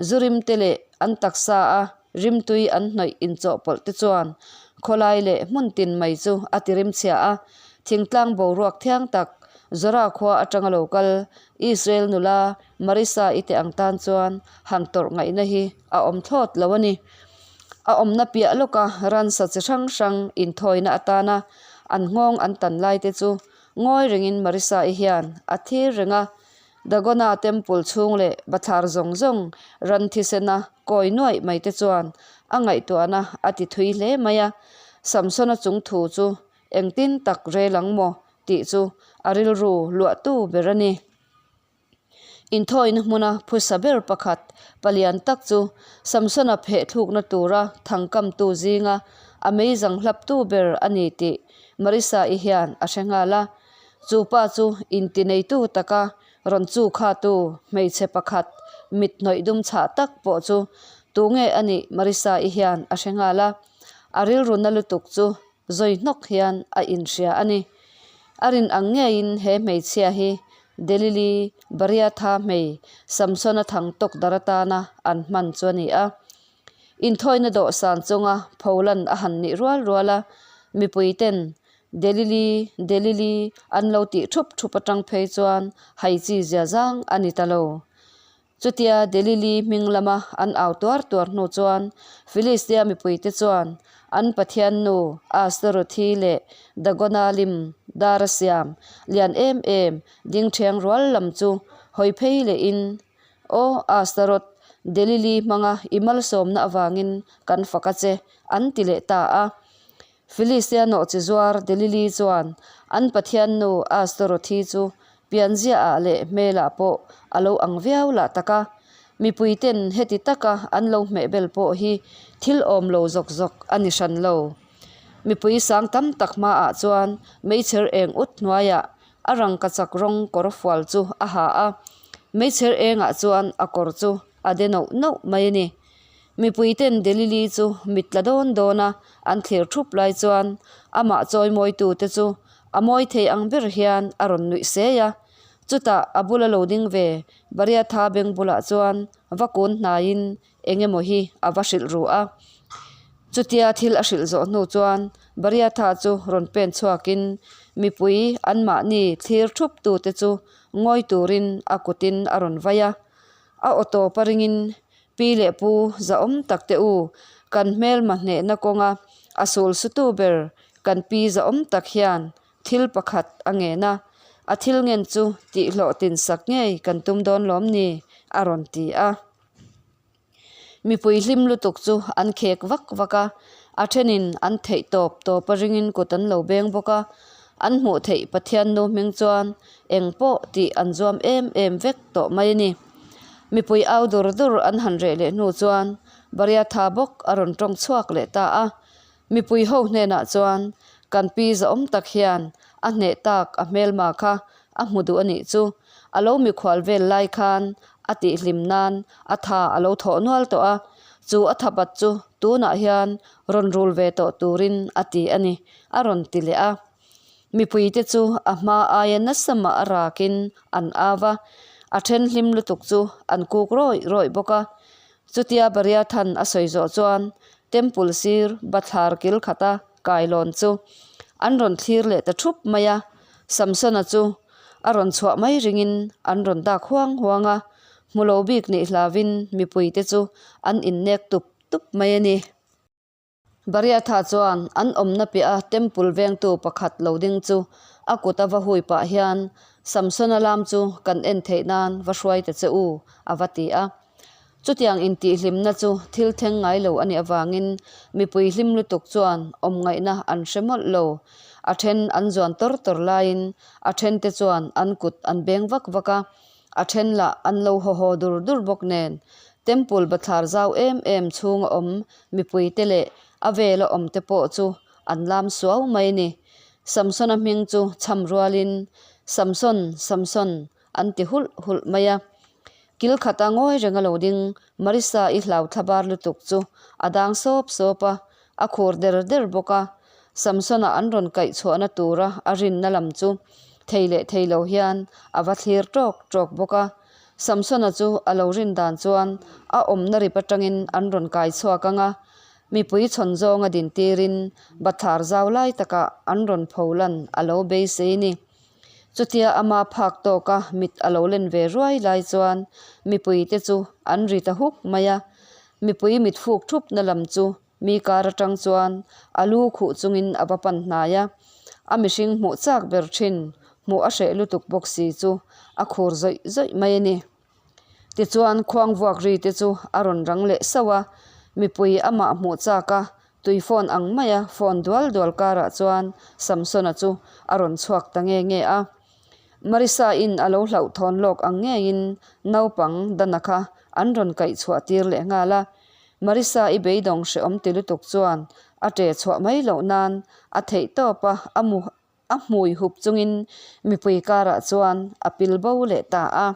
A: zurim te leh an taksa a Rimtui an hnawih inchawhpawlh te chuan khawlai leh hmun tin mai chu a ti rimchhia a, thingtlang boruak thiang tak Zora khua atanga lo kal Israel nula Marissa-i te ang tan chuan han tawrh ngaihna hi a awm thlawt lo a ni. A awmna piah lawka ransa chi hrang hrang inthawina atana an nghawng an tan lai te chu ngawi rengin Marissa-i hian a thir reng a. Dagona temple chhung leh bathlar zawng zawng ran thisena kawi nuaih mai te chuan a ngaihtuahna a ti thui hle mai a. Samsona chung thu chu engtin tak rel ang maw tih chu a rilru luahtu ber a ni. Inthawina hmuna phusa ber pakhat palian tak chu Samsona pheh thlukna tura thangkamtu zinga a meizang hlaptu ber a ni tih Marisa-i hian a hre nghal a. Chu pa chu intineitu taka rawn chu khatu hmeichhe pakhat mit hnawih dum chhah tak pawh chu tunge a nih Marisa-i hian a hre nghal a. A rilru na lutuk chu zawi hnawk hian a inhria a ni. A rin ang ngeiin he hmeichhia hi Delili Bariatha hmei Samsona thang tawk dar atana an hman chu a ni a. Inthawina dawhsan chunga pholan a han nih rual rual a, mipui ten Delili, Delili an lo tih thup thup atang phei chuan hai chi zia zang a ni ta lo. Chutia Delili hming lama an au tuar tuar hnu chuan Filistia mipuite chuan an pathian nu Astarothi leh Dagona lim dara siam lian em em ding ṭhiang rual lam chu hawi phei lehin, Aw Astaroth, Delili hmanga i malsawmna avangin kan fak a che, an ti leh ta a. Filistia nawhchi zuar Delili chuan an pathian nu Astarothi chu pianziaah leh hmelah pawh a lo ang viau lah tak a. Mipuiten heti taka an lo hmehbel pawh hi thil awm lo zawk zawk a ni hran lo. Mipui sang tam tak hmaah chuan meichher eng ut hnuaiah a rangkachak rawng kawr fual chu a ha a, meichher engah chuan a kawr chu a de nauh nauh mai a ni. Mipuiten Delili chu mit tla dawn dawn a an thlir thup lai chuan amah chawimawitute chu a mawi thei ang ber hian a rawn nuih sei a. Chutah a bula lo ding ve Bariatha beng bulah chuan va kun hnaiin eng emaw hi a va hrilh ru a. Chutia thil a hrilh zawh hnu chuan Bariatha chu rawn pen chhuakin mipui anmahni thlir thuptute chu ngawi turin a kutin a rawn vai a. A aw tawp a ringin Pi leh pu zahawm tak te u, kan hmelma hnehna kawnga a sul sutu ber kan pi zahawm tak hian thil pakhat a ngen a, a thil ngen chu tihhlawh tin sak ngei kan tum dawn lawm ni? a rawn ti a. Mipui hlim lutuk chu an khek vak vak a, a thenin an theih tawp tawp a ringin kut an lo beng bawk a, an hmuh theih Pathian nu hming chuan eng pawh tih an zuam em em vek tawh mai a ni. Mipui au dur dur an han reh leh hnu chuan Bariatha bawk a rawn tawng chhuak leh ta a. Mipui ho hnenah chuan kan pi zahawm tak hian a hneh tak a hmelma kha a hmu duh a nih chu. A lo mikhual vel lai khan a tihhlim nan a tha a lo thawh nual tawh a, chu a thapat chu tunah hian rawn rul ve tawh turin a ti a ni, a rawn ti leh a. Mipuite chu a hma aia nasa mah a rakin an au a, a then hlim lutuk chu an kuk rawih rawih bawk a. Chutia Bariathan a sawi zawh chuan Temple sir bathlar kil khata kailawn chu an rawn thlir leh ta thup mai a, Samsona chu a rawn chhuah mai ringin an rawn dak huang huang a, hmu lo bik nih hlauin mipuite chu an innek tup tup mai a ni. Bariatha chuan an awmna piah a temple vengtu pakhat lo ding chu a kut a va hui pah hian, Samsona lam chu kan en theih nan va hruai ta che u, a va ti a. Chutiang intihhlimna chu thil thleng ngai lo a nih avangin mipui hlim lutuk chuan awm ngaihna an hre mawlh lo. A then an zuan tawr tawr laiin a thente chuan an kut an beng vak vak a, A then lah an lo haw haw dur dur bawk nen, Temple bathlar zau em em chhunga awm mipuite leh a vela awm te pawh chu an lam suau mai ni. Samsona hming chu chham rualin, Samson, Samson an ti hulh hulh mai a. Kil khata ngawi renga lo ding Marissa-i hlau thlabar lutuk chu a dang sawp sawp a, a khur der der bawk a. Samsona an rawn kaih chhuahna tura a rinna lam chu thei leh thei lo hian a va thlir tawk tawk bawk a. Samsona chu a lo rin dan chuan a awmna rip atangin an rawn kai chhuak ang a, mipui chhawn zawnga din tirin bathlar zau lai takah an rawn pho lan a lo beisei ni. Chutia ama phak tawka mit a lo len ve ruai lai chuan mipuite chu an ri ta huk mai a, mipui mit fuk thupna lam chu Mi kar atang chuan a lu khuh chungin a va pan hnai a, a mihring hmuh chak ber thin. Hmuh a hreh lutuk bawk si chu a khur zawih zawih mai a ni. Tichuan khuang vuak ri te chu a rawn rang leh sauh a, mipui amah hmuh chak a, tui phone ang maia phone dual dual karah chuan Samsona chu a rawn chhuak ta nge nge a. Marisa-in a lo hlauhthawn lawk ang ngeiin naupang Dana kha an rawn kaih chhuah tir leh nghal a. Marisa-i beidawng hrehawm ti lutuk chuan a ṭe chhuah mai loh nan a theih tawp a, a mu A hmui hup chungin mipui karah chuan a pil bo leh ta a.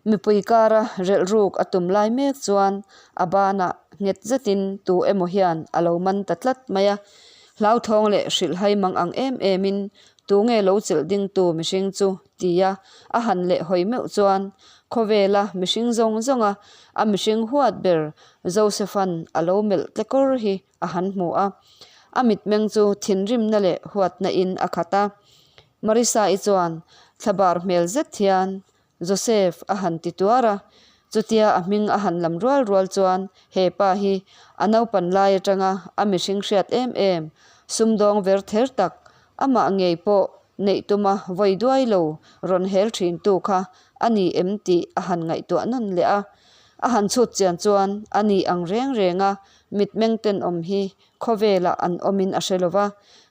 A: Mipui kara relh ruk a tum lai mek chuan a banah nghet zetin tu emaw hian a lo man ta tlat mai a. Hlauthawng leh hrilhhai mang ang em emin tu nge lo chelh dingtu mihring chu tia a han leh hawi meuh chuan khawvela mihring zawng zawnga a mihring huat ber Joseph-a'n a lo melh tlekawr hi a han hmu a. A mitmeng chu thinrimna leh huatna in a khat a. Marisa-i chuan thlabar hmel zet hian Joseph a han ti tuar a. Chutia a hming a han lam rual rual chuan he pa hi a naupan lai atanga a mihring hriat em em, sumdawng ver ther tak, amah ngei pawh neih tuma vawi duai lo rawn hel thintu kha a ni em tih a han ngaihtuah nawn leh a. A han chhut chian chuan a ni ang reng reng a, Mitmeng tenawm hi khawvelah an awmin a hre lo va,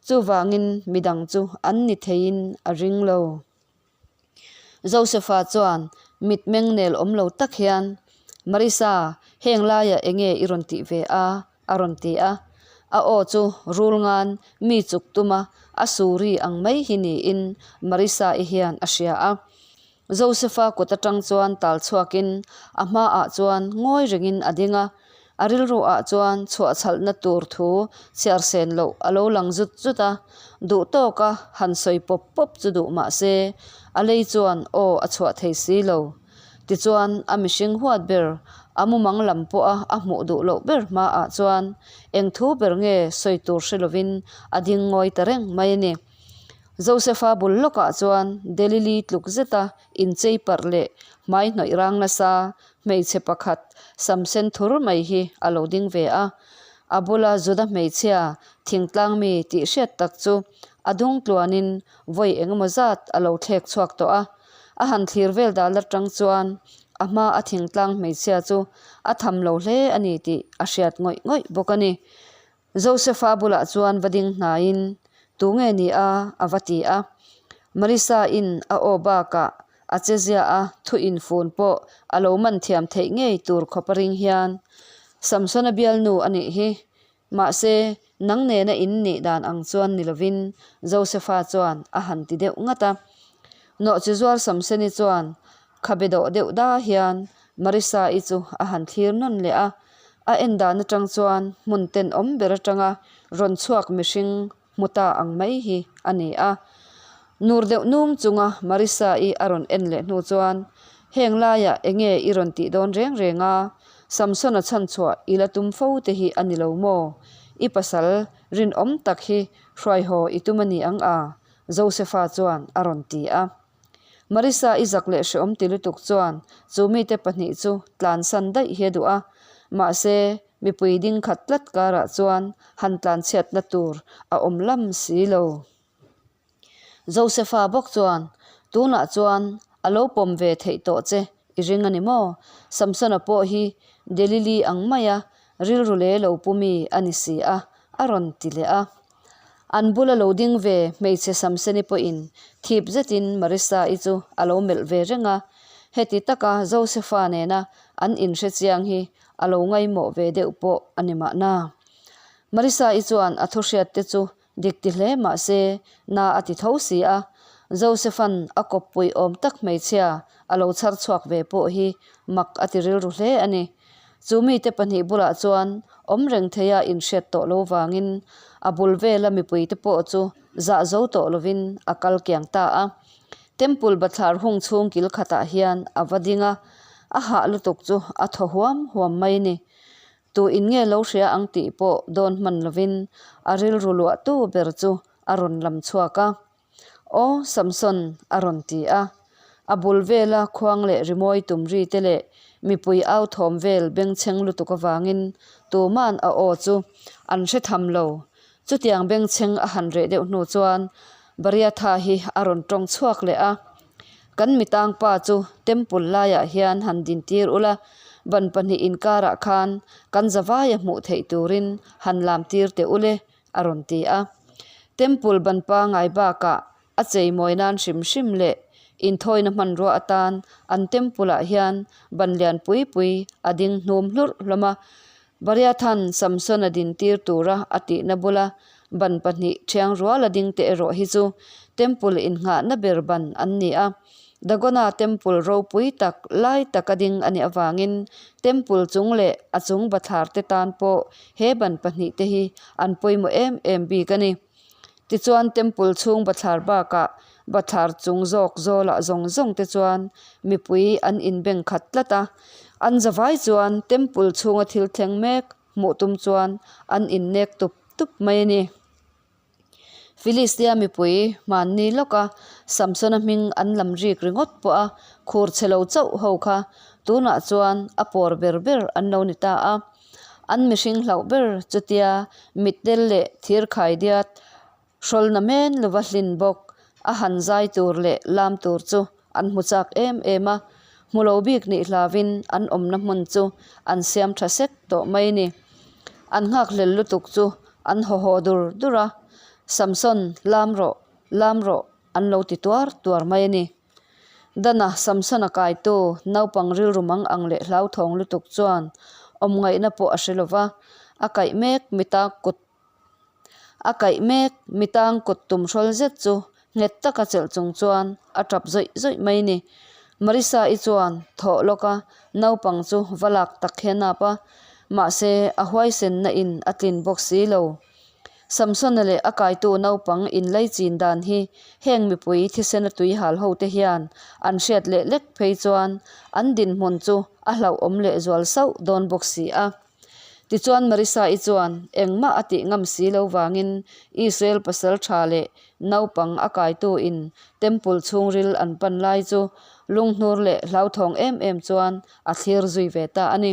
A: chuvangin midang chu an ni theiin a ring lo. Josepha chuan mitmeng nel awm lo tak hian, Marisa, heng laiah enge i rawn tih ve a? a rawn ti a. A aw chu rul ngan mi chuk tuma a suri ang mai hi niin Marisa-i hian a hria a. Josepha kut atang chuan tal chhuakin a hmaah chuan ngawi rengin a ding a, a rilru ah chuan chhuahchhalhna tur thu chhiar sen loh a lo lang zut zut a, duh tawka han sawi pawp pawp chu duh mah se a lei chuan aw a chhuah thei si lo. Tichuan a mihring huat ber a mumang lam pawha a hmuh duh loh ber hmaah chuan eng thu ber nge sawi tur hre lovin a ding ngawi ta reng mai a ni. Josepha bul lawkah chuan Delili tluk zeta inchei parh leh hmai hnawih rang nasa hmeichhe pakhat sam sen thur mai hi a lo ding ve a. A bula Juda hmeichhia thingtlang mi tih hriat tak chu a dung tluanin vawi engemaw zat a lo thlek chhuak tawh a. A han thlir vel dal atang chuan a hma a thingtlang hmeichhia chu a tham lo hle a ni tih a hriat ngawih ngawih bawk a ni. Josepha bulah chuan va ding hnaiin, Tu nge ni a? a va ti a. Marisa-in a aw bakah a che zia a thu infun pawh a lo man thiam theih ngei tur khawp a ring hian, Samsona bialnu a nih hi. Mahse, nang nena in nih dan ang chuan ni lovin, Josepha chuan a han ti deuh ngat a. Nawhchi zuar Samsoni chuan Khabe dawh deuh da hian Marisa-i chu a han thlir nawn leh a, a en dan atang chuan hmun tenawm ber atanga rawn chhuak mihring hmu ta ang mai hi a ni a. Nur deuh nung chunga Marisa-i a rawn en leh hnu chuan, Heng laiah enge i rawn tih dawn reng reng a, Samsona chhanchhuah i la tum fo te hi a ni lo maw? I pasal rinawm tak hi hruaihaw i tum a ni ang a? Josepha chuan a rawn ti a. Marisa i zak leh hreawm ti lutuk chuan chu mite pahnih chu tlansan daih hi a duh a, mahse mipui ding khat tlat karah chuan han tlanchhiatna tur a awm lam si lo. Josepha bawk chuan, Tunah chuan a lo pawm ve theih tawh che i ring a ni maw? Samsona pawh hi Delili ang maia rilru leh lo pu mi a ni si a, a rawn ti leh a. An bula lo ding ve hmeichhe Samseni pawhin thip zetin Marisa-i chu a lo melh ve reng a, heti taka Josepha nena an inhre chiang hi a lo ngaimawh ve deuh pawh a ni mahna. Marisa-i chuan a thuhriatte chu dik ti hle mah se na a ti tho si a, Josepha'n a kawppui awm tak hmeichhia a lo chhar chhuak ve pawh hi mak a ti rilru hle a ni. Chu mite pahnih bulah chuan awm reng theia inhriat tawh lo vangin a bul vela mipuite pawh chu zah zo tawh lovin a kal kiang ta a. Temple bathlar hung chhung kil khatah hian a va ding a, a hah lutuk chu a thaw huam huam mai ni. Tu in nge lo hria ang tih pawh dawn hman lovin a rilru luahtu ber chu a rawn lam chhuak a. Aw, Samson, a rawn ti a. A bul vela khuang leh rimawi tum ri te leh mipui au thawm vel bengchheng lutuk avangin tuma'n a aw chu an hre tham lo. Chutiang bengchheng a han reh deuh hnu chuan. Bariatha hi a rawn tawng chhuak leh a. Kan mitang pa chu temple laiah hian han dintir ula, ban pahnih inkarah khan kan zavaia hmuh theih turin han lam tir teh ule, a rawn ti a. Temple ban pangai bakah a cheimawi nan hrim hrim leh inthawina hmanrua atan an temple ah hian ban lian pui pui a ding hnum hlurh hlawm a. Bariathan Samson-a dintir tura a tihna bula ban pahnih thiang ruala ding te erawh hi chu temple innghahna ber ban an ni a. Dagona temple ropui tak lai taka ding a nih avangin temple chung leh a chung bathlar te tan pawh he ban pahnih te hi an pawimawh em em bik a ni. Tichuan temple chhung bathlar bakah bathlar chung zawk zawlah zawng zawng te chuan mipui an inbeng khat tlat a, an zavai chuan temple chhunga thil thleng mek hmuh tum chuan an innek tup tup mai a ni. Filistia mipui hmanni lawka Samsona hming an lam rik ringawt pawh a khur chhe lo chauh ho kha tunah chuan a pawr ber ber an lo ni ta a. An mihring hlauh ber chutia mittel leh thir khaidiat hrawlna men lova hlin bawk a han zai tur leh lam tur chu an hmu chak em em a, hmu lo bik nih hlavin an awmna hmun chu an siam tha sek tawh mai ni. An nghakhlel lutuk chu an haw haw dur dur a, Samson, lam rawh, lam rawh an lo ti tuar tuar mai a ni. Dana Samson-a kaitu naupang rilru mang ang leh hlauthawng lutuk chuan awm ngaihna pawh a hre lo va, a kaih mek mita kut a kaih mek mitang kut tum hrawl zet chu nghet taka chelh chung chuan a tap zawih zawih mai ni. Marisa-i chuan thawh lawka naupang chu va lak tak hian a ap a, mahse a huaisenna in a tlin bawk si lo. Samsona leh a kaitu naupang inlei chin dan hi heng mipui thisena tui hal ho te hian an hriat leh lek phei chuan an dinhmun chu a hlauhawm leh zual sauh dawn bawk si a. Tichuan Marisa-i chuan engmah a tih ngam si lo vangin Israel pasal tha leh naupang a kaitu in temple chhungril an pan lai chu lunghnur leh hlauthawng em em chuan a thlir zui ve ta a ni.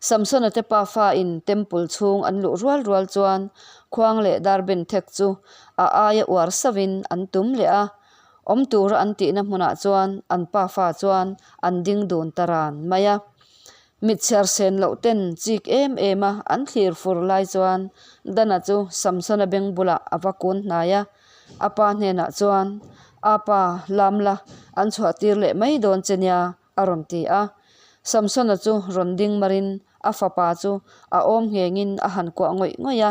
A: Samsona te pafa in temple chhung an luh rual rual chuan khuang leh dar ben thek chu a aia uar sauhin an tum leh a, awm tura an tihna hmunah chuan an pafa chuan an ding dun ta ran mai a. Mit chhiar sen loh ten chik em em a an thlir fur lai chuan Dana chu Samsona beng bulah a va kun hnai a, a pa hnenah chuan, Apa, lam la, an chhuah tir leh mai dawn che nia, a rawn ti a. Samsona chu rawn ding marin a fapa chu a awm nghengin a han kuah ngawih ngawih a,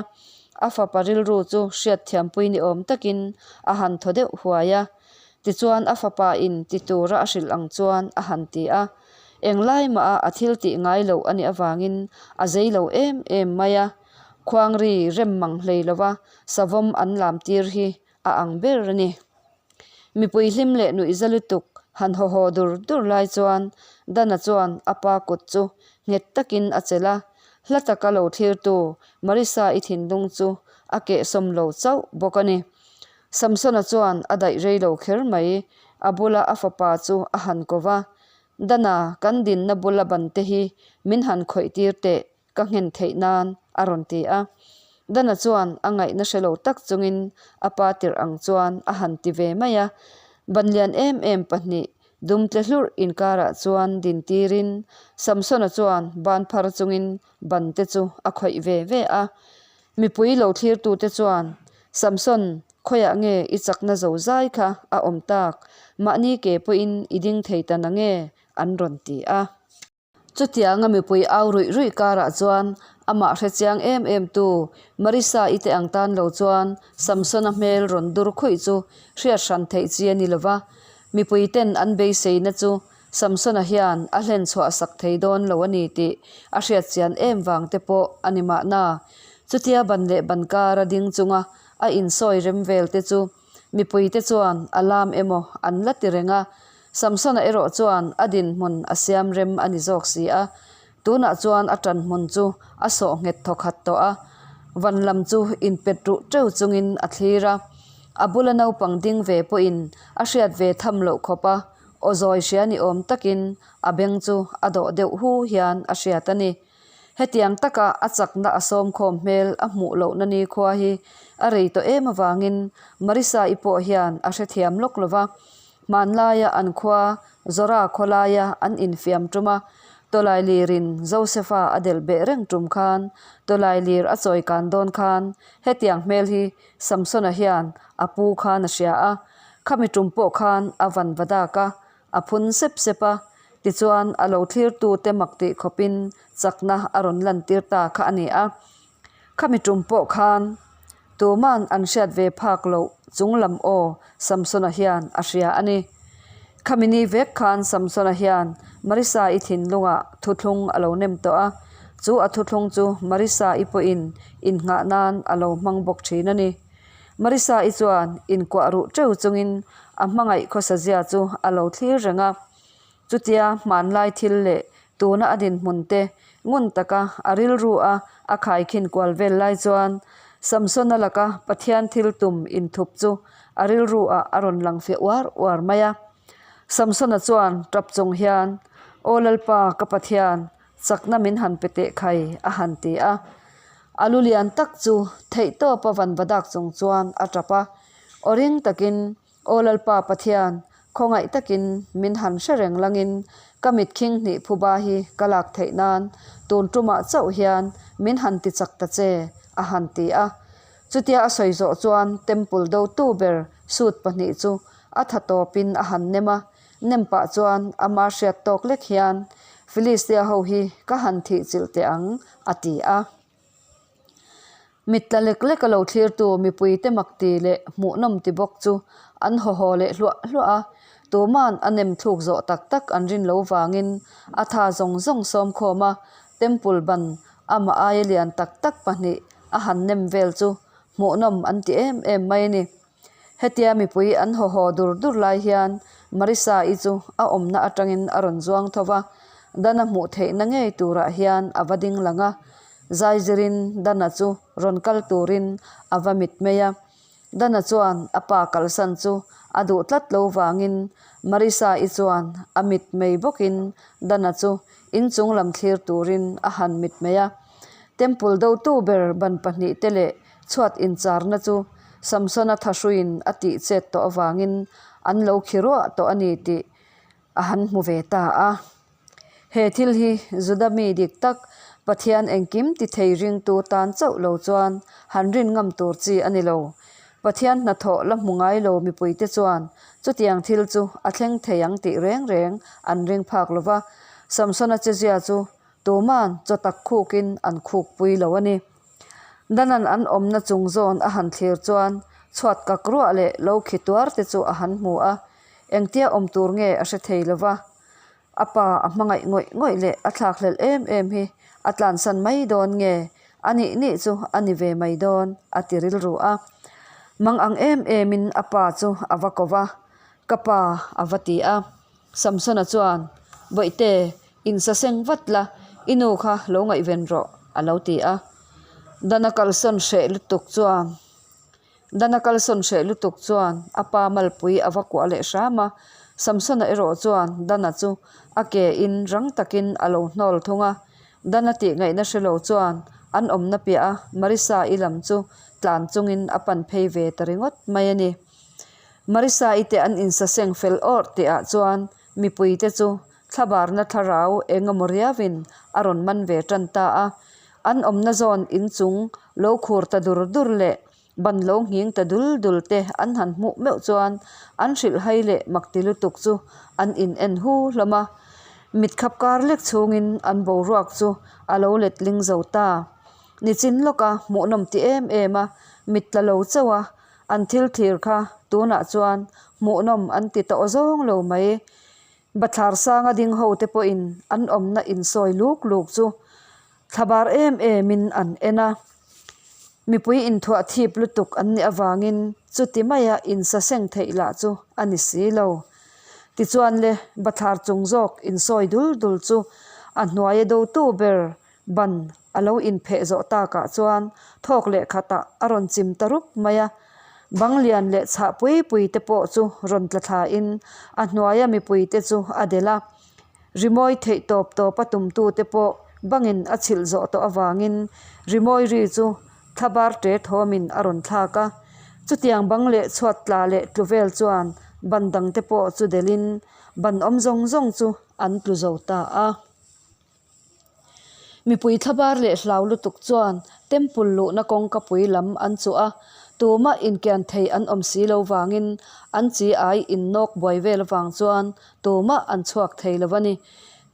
A: a fapa rilru chu hriatthiampui ni awm takin a han thaw deuh huai a. Tichuan a fapa in ti tura a hrilh ang chuan a han ti a. Englai mah a a thil tih ngai loh a nih avangin a zei lo em em mai a, khuangri rem mang hlei lova savawm an lam tir hi a ang ber a ni. Mipui hlim leh nuihza lutuk han haw haw dur dur lai chuan Dana chuan a pa kut chu nghet takin a chelh a, hla taka lo thlirtu Marisa-i thinlung chu a kehsawm lo chauh bawk a ni. Samsona chuan a daih rei lo kher mai, a bula a fapa chu a han ko va, Dana, kan dinna bula ban te hi min han khawih tir teh, ka nghen theih nan, a rawn ti a. Dana chuan a ngaihna hre lo tak chungin a pa tirh ang chuan a han ti ve mai a. Ban lian em em pahnih dum tle hlurh inkarah chuan din tirin Samsona chuan ban phar chungin ban te chu a khawih ve ve a. Mipui lo thlirtute chuan, Samson, khawiah nge i chakna zo zai kha a awm tak? Mahni ke pawhin i ding thei ta na nge? an rawn ti a. Chutianga mipui au ruih ruih karah chuan amah hre chiang em em tu Marisa-i te ang tan lo chuan Samsona hmel rawn dur khuih chu hriat hran theih chi a ni lo va. Mipui ten an beiseina chu Samsona hian a hlen chhuah sak thei dawn lo a ni tih a hriat chian em vang te pawh a ni mahna. Chutia ban leh ban kara ding chunga a insawi rem vel te chu Mipuite chuan a lam emaw an la ti reng a, Samsona erawh chuan a dinhmun a siam rem a ni zawk si a. Tunah chuan a ṭanhmun chu a sawh nghet thawkhat tawh a, van lam chu inpet ruh ṭeuh chungin a thlir a. A bula naupang ding ve pawhin a hriat ve tham loh khawp a, aw zawi hria ni awm takin a beng chu a dawh deuh hu hian a hriat a ni. Hetiang taka a chakna a sawmkhawm hmel a hmuh lohna nikhua hi a rei tawh em avangin Marisa-i pawh hian a hrethiam lawk lo va. Hmanlaia an khua Zora khawlaia an infiam tum a, Tawlailirin Josefa a delh beh reng tum khan Tawlailir a chawi kan dawn khan hetiang hmel hi Samsona hian a pu khan a hria a, khami tum pawh khan a van va dak a, a phun sep sep a, tichuan a lo thlirtute mak tih khawpin chakna a rawn lantir ta kha a ni a. Khami tum pawh khan tuman an hriat ve phak loh chung lam aw Samsona hian a hria a ni. Khami ni vek khan Samsona hian Marisa-i thinlungah thuthlung a lo nem tawh a, chu a thuthlung chu Marisa-i pawhin innghah nan a lo hmang bawk thin a ni. Marisa-i chuan inkuah ruh teuh chungin a hmangaih khawsazia chu a lo thlir reng a. Chutia hmanlai thil leh tuna a dinhmun te ngun taka a rilru a a khaikhin kual vel lai chuan Samsona laka Pathian thil tum inthup chu a rilru ah a rawn lang fiah uar uar mai a. Samsona chuan tap chung hian, Aw Lalpa ka Pathian, chakna min han pe teh khai a han ti a. A lu lian tak chu theihtawpa vanvadak chung chuan a tap a, aw ring takin Aw Lalpa Pathian, khawngaih takin min han hre reng langin ka mit khing hnih phuba hi ka lak theih nan tun tumah chauh hian min han ti chak ta che, a han ti a. Chutia a sawi zawh chuan temple dotu ber suit pahnih chu a tha tawpin a han nem a, nem pah chuan ama hriat tawk lek hian Philistia ho hi ka han thih chilh teh ang, a ti a. Mit tla lek lek a lo thlirtu mipuite mak ti leh hmuhnawm ti bawk chu an haw haw leh hluah hluah a, tuma'n a nem thluk zawh tak tak an rin lo vangin a tha zawng zawng sawm khawm a, temple ban amah aia lian tak tak pahnih a han nem vel chu hmuhnawm an ti em em mai a ni. Hetia mipui an haw haw dur dur lai hian Marisa-i chu a awmna atangin a rawn zuang tho va, Dana hmuh theihna ngei turah hian a va ding lang a, Zaizirin Dana chu rawn kal turin a va mit mai a. Dana chuan a pa kalsan chu a duh tlat lo vangin Marisa-i chuan a mit mei bawkin Dana chu inchung lam thlir turin a han mit mai a. Temple dotu ber ban pahnihte leh Chhuat incharna chu Samsona thahruiin a tih chet tawh avangin an lo khi ruah tawh a ni tih a han hmu ve ta a. He thil hi Juda mi dik tak, Pathian engkim ti thei ringtu tan chauh lo chuan han rin ngam tur chi a ni lo. Pathian hnathawh la hmu ngai lo mipuite chuan chutiang thil chu a thleng thei ang tih reng reng an ring phak lo va, Samsona chezia chu tuman chaw tak khukin an khukpui lo a ni. Danan an awmna chung zawn a han thlir chuan chhuat kak ruah leh lo khi tuar te chu a han hmu a, engtia awm tur nge a hre thei lo va. A pa a hmangaih ngawih ngawih leh a thlakhlelh em em hi a tlansan mai dawn nge a nih nih chu a ni ve mai dawn a ti rilru a. Mang ang em emin a pa chu a va ko va, Ka pa a va ti a. Samsona chuan, Bawihte, insaseng vat la, i nu kha lo ngaihven rawh, a lo ti a. Dana kalsawn hreh lutuk chuan Dana kalsawn hreh lutuk chuan a pa malpui a va kuah leh hram a. Samsona erawh chuan Dana chu a ke in rang takin a lo hnawl thung a. Dana tih ngaihna hre lo chuan an awmna piah a Marisa-i lam chu tlan chungin a pan phei ve ta ringawt mai a ni. Marisa-i te an insaseng fel awrh tih ah chuan mipui te chu thlabarna thlarau eng emaw riauin a rawn man ve tan ta a. An awmna zawn inchung lo khur ta dur dur leh ban lo nghing ta dul dul te an han hmuh meuh chuan an hrilh hai leh mak ti lutuk chu an in en hu hlawm a. Mit khap kar lek chhungin an boruak chu a lo letling zo ta. Nichin lawka hmuhnawm ti em em a, mit tla lo chauh a. An thil thlir kha tunah chuan hmuhnawm an ti tawh zawng lo mai. Bathlar sanga ding ho te pawhin an awmna insawi luk luk chu thlabar em emin an en a. Mipui inthuah thip lutuk an nih avangin chuti maia insaseng theih lah chu a ni si lo. Tichuan le bathlar chung zawk insawi dul dul chu a hnuaia dotu ber Ban a lo inpheh zawh takah chuan thawk leh khatah a rawn chim ta rup mai a, bang lian leh chhah pui pui te pawh chu rawn tla thlain a hnuaia mipui te chu a delh a. Rimawi theih tawp tawp a tumtu te pawh Bangin a chhilh zawh tawh avangin rimawi ri chu thlabar ṭe thawmin a rawn thlak a. Chutiang bang leh chhuat tla leh tlu vel chuan ban dangte pawh chu delhin ban awm zawng zawng chu an tlu zo ta a. Mipui thlabar leh hlau lutuk chuan temple luhna kawngka pui lam an chuh a, tumah inkian thei an awm si lo vangin an chi ai innawk buai vel avang chuan tumah an chhuak thei lo a ni.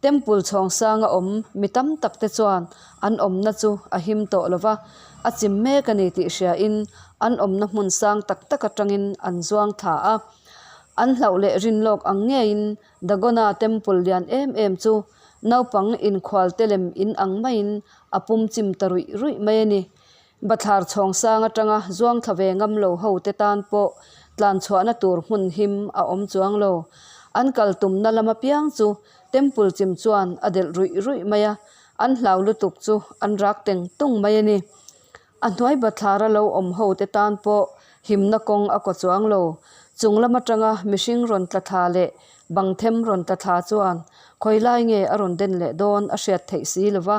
A: Temple chhawng sanga awm mi tam tak te chuan an awmna chu a him tawh lo va, a chim mek a ni tih hriain an awmna hmun sang tak tak atangin an zuang thla a. An hlauh leh rin lawk ang ngeiin Dagona temple lian em em chu naupang inkhual te lem in ang maiin a pum chim ta ruih ruih mai a ni. Bathlar chhawng sang atanga zuang thla ve ngam lo ho te tan pawh tlan chhuahna tur hmun him a awm chuang lo. An kal tumna lam apiang chu temple chim chuan a delh ruih ruih mai a, an hlau lutuk chu an rak teng tung mai a ni. A hnuai bathlara lo awm ho te tan pawh himna kawng a kaw chuang lo. Chung lam atanga mihring rawn tla thla leh bang them rawn tla thla chuan khawi lai nge a rawn den leh dawn a hriat theih si lo va,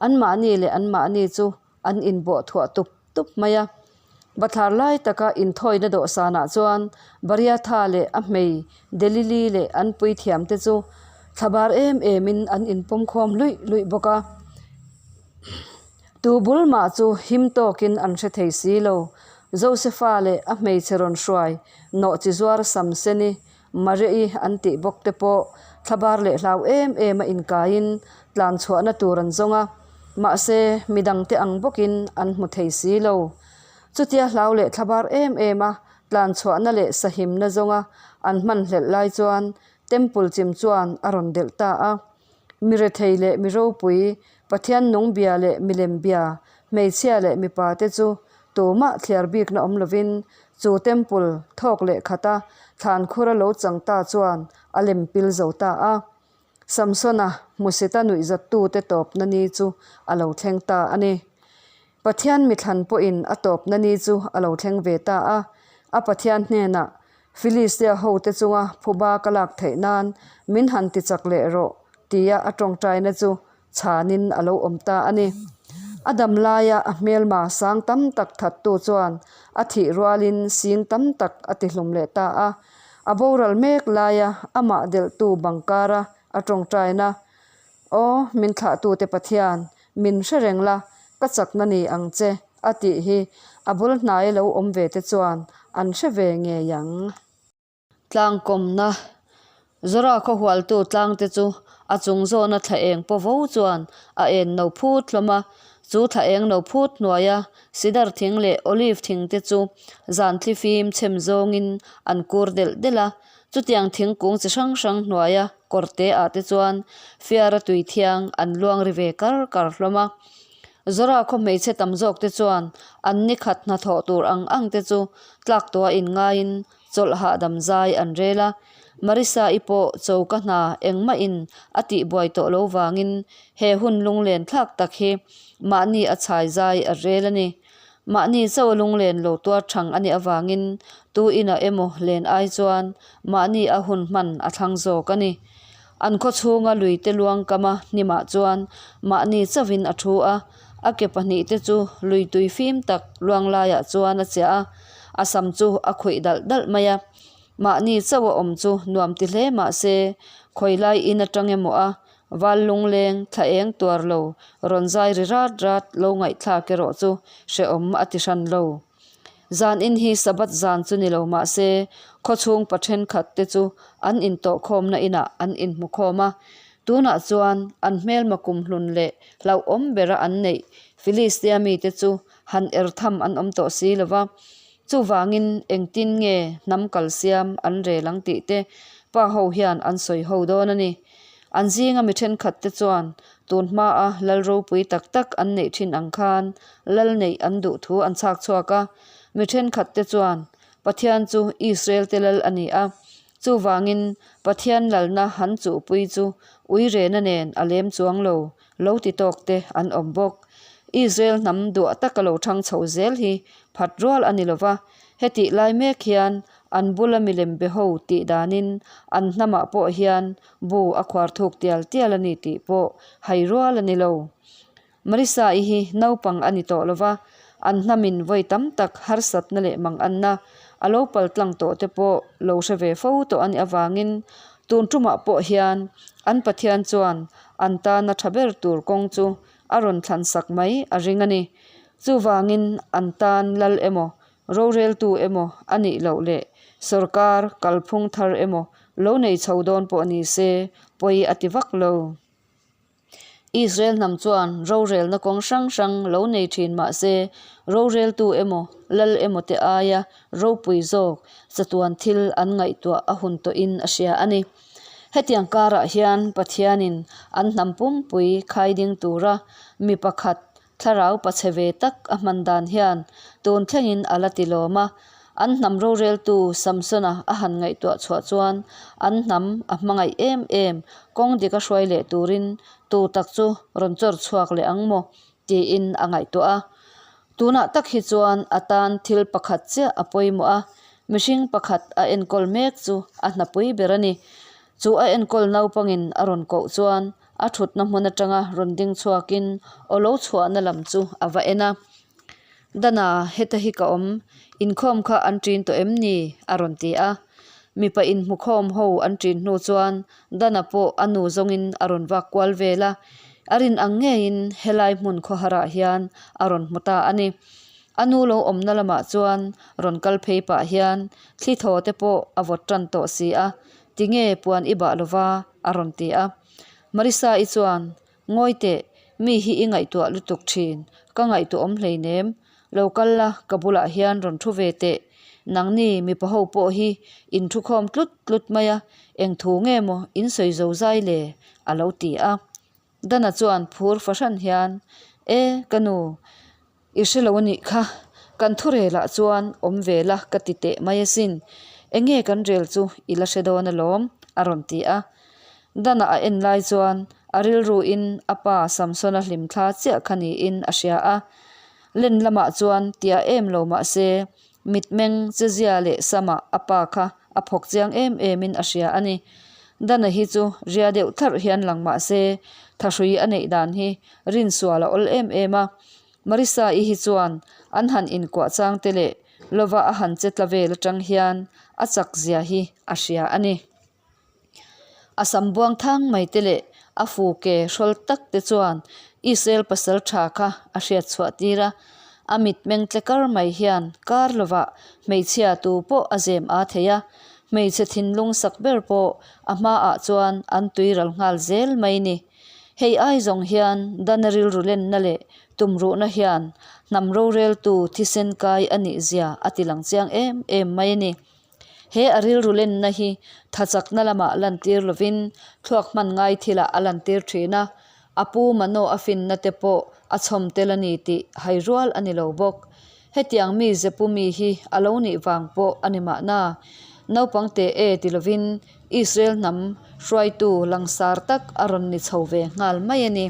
A: anmahni leh anmahni chu an inbawh thuah tup tup mai a. Bathlar lai taka inthawina dawhsanah chuan Bariatha leh a hmei Delili leh an puithiamte chu thlabar em emin an inpawm khawm luih luih bawk a. Tu bul mah chu him tawkin an hre thei si lo. Josefa leh a hmeichhe rawn hruai nawh chi zuar Samseni, Maria-i an tih bawk te pawh thlabar leh hlau em em a inkaiin tlan chhuahna tur an zawng a, mahse midangte ang bawkin an hmu thei si lo. Chutia hlau leh thlabar em em a tlan chhuahna leh sahimna zawnga an hmanhlelh lai chuan Temple chim chuan a rawn delh ta a. Mi rethei leh mi ropui, Pathian nung bia leh milem bia, hmeichhia leh mipa te chu tumah thliar bikna awm lovin chu temple thawk leh khata thlan khura lo chang ta chuan a lem pil zo ta a. Samsona hmusita nuihzattute tawpna ni chu a lo thleng ta a ni. Pathian mithlan pawhin a tawpna ni chu a lo thleng ve ta a, a Pathian hnenah Filistia hote chunga phuba ka lak theih nan min han ti chak leh rawh tia a tawngtaina chu chhanin a lo awm ta a ni. A dam laia a hmelma sang tam tak thattu chuan a thih rualin sing tam tak a ti hlum leh ta a. A boral mek laia amah delhtu bangkara a tawngtaina, Aw, min thlahtute Pathian, min hre reng la, ka chakna ni ang che, a tih hi a bul hnai lo awm ve te chuan an hre ve ngei ang. Tlangkawmna, Zora khawhualtu tlangte chu a chung zawna thla eng paw vo chuan a en no phut hlawm a, chu thla eng no phut hnuaia sidar thing leh olive thing te chu zan thlifim chhem zawngin an kur delh delh a, chutiang thingkung chi hrang hrang hnuaia kawr te ah te chuan fiara tui thiang an luang ri ve kar kar hlawm a. Zora khaw hmeichhe tam zawk te chuan an ni khat hnathawh tur ang ang te chu tlak tawha inngaiin chawlh hahdam zai an rel a. Marisa-i pawh choka hna engmahin a tihbuai tawh lo vangin he hun lunglen thlak tak hi mahni a chhai zai a rel a ni. Mahni chauh a lunglen lo tuar thang a nih avangin tu inah emaw len ai chuan mahni a hun hman a thlang zawk a ni. An khaw chhunga lui te luang kama hnimah chuan mahni chauhin a thu a, a ke pahnihte chu lui tui fim tak luang laiah chuan a chiah a, a sam chu a khuih dalh dalh mai a. Mahni chauh a awm chu nuam ti hle mah se, khawi lai in atang emaw a val lungleng thla eng tuar lo rawn zai ri rat rat lo ngaihthlak erawh chu hrehawm a ti hran lo. Zan in hi Sabbath zan chu ni lo mah se, khawchhung pa thenkhat te chu an intawhkhawmna inah an inhmu khawm a. Tunah chuan an hmelma kumhlun leh hlauhawm bera an neih Filistia mite chu han er tham an awm tawh si lo va. Chuvangin engtin nge hnam kalsiam an rel ang tih te pa ho hian an sawi ho dawn a ni. An zinga mi thenkhat te chuan tun hmaa lal ropui tak tak an neih thin ang khan lal neih an duh thu an chhak chhuak a. Mi thenkhat te chuan Pathian chu Israel te lal a ni a, chuvangin Pathian lalna han chuhpui chu uirena nen a lem chuang lo, lo ti tawk te an awm bawk. Israel hnam duah taka lo thang chho zel hi phat rual a ni lo va, hetih lai mek hian. An bula milem be ho tih danin an hnamah pawh hian bu a khuar thuk tial tial a ni tih pawh hai rual a ni lo. Marisa-i hi naupang a ni tawh lo va, an hnamin vawi tam tak harsatna leh manganna a lo pal tlang tawh te pawh lo hre ve fo tawh a nih avangin tun tumah pawh hian an Pathian chuan an tana tha ber tur kawng chu a rawn thlan sak mai a ring a ni. Chuvangin an tan lal emaw, roreltu emaw a nih loh leh sorkar kalphung thar emaw lo nei chho dawn pawh ni se pawi a ti vak lo. Israel hnam chuan rorelna kawng hrang hrang lo nei thin mah se, roreltu emaw, lal emaw te aia ropui zawk chatuan thil an ngaihtuah a hun tawhin a hria a ni. Hetiang karah hian Pathianin an hnam pumpui khai ding tura mi pakhat Thlarau pachhe ve tak a hman dan hian tun thlengin a la ti lawm a, an hnam roreltu Samsona a han ngaihtuah chhuah chuan an hnam a hmangaih em em kawng dik a hruai leh turin tu tak chu rawn chawr chhuak leh ang maw tiin a ngaihtuah a. Tunah tak hi chuan a tan thil pakhat chiah a pawimawh a, mihring pakhat a enkawl mek chu a hnapui ber a ni. Chu a enkawl naupangin a rawn koh chuan A thutna hmun atanga rawn ding chhuakin aw lo chhuahna lam chu a va en a. Dana, heta hi ka awm, inkhawm kha an ṭin tawh em ni? a rawn ti a. Mipa inhmukhawm ho an ṭin hnu chuan Dana pawh a nu zawngin a rawn vak kual vel a. A rin ang ngeiin helai hmun khawharah hian a rawn hmu ta a ni. A nu lo awmna lamah chuan rawn kal phei pah hian thli thaw te pawh a vawt ṭan tawh si a, Tinge puan i bah lova? a rawn ti a. Marisa-i chuan, Ngawi teh, mi hi i ngaihtuah lutuk thin, ka ngaihtuah awm hleinem. Lo kal la, ka bulah hian rawn thu ve teh. Nangni mipa ho pawh hi in thu khawm tlut tlut mai a, eng thu nge maw in sawi zo zai le? a lo ti a. Dana chuan phur fahran hian, E, ka nu, I hre lo a nih kha, kan thu relah chuan awm ve la ka ti teh mai asin, eng nge kan rel chu i la hre dawn alawm, a rawn ti a. Dana a en lai chuan a rilruin a pa Samsona hlim thla chiah kha niin a hria a. Len lamah chuan tia em lo mah se, mitmeng chezia leh samah a pa kha a phawk chiang em emin a hria a ni. Dana hi chu ria deuh tharh hian lang mah se, thahrui a neih dan hi rinsual a awl em em a. Marisa-i hi chuan an han inkuah chang te leh lova a han che tla vel atang hian a chak zia hi a hria a ni. A sam buang thang mai te leh a fu ke hrawl tak te chuan Israel pasal tha kha a hriat chhuah tir a. A mitmeng tle kar mai hian kar lovah hmeichhia tu pawh a zem a thei a, hmeichhe thinlung sak ber pawh a hmaah chuan an tuiral nghal zel mai ni. Hei ai zawng hian Dana rilru lenna leh tumruhna hian hnam roreltu thisen kai a nih zia a ti lang chiang em em mai a ni. He a rilru lenna hi thachakna lamah lantir lovin thluak hman ngai thilah a lantir thin a, a pu Mano a finna te pawh a chhawm tel a ni tih hai rual a ni lo bawk. Hetiang mi zepu mi hi a lo nih vang pawh a ni mahna. Naupang teh e ti lovin Israel hnam hruaitu langsar tak a rawn ni chho ve nghal mai a ni.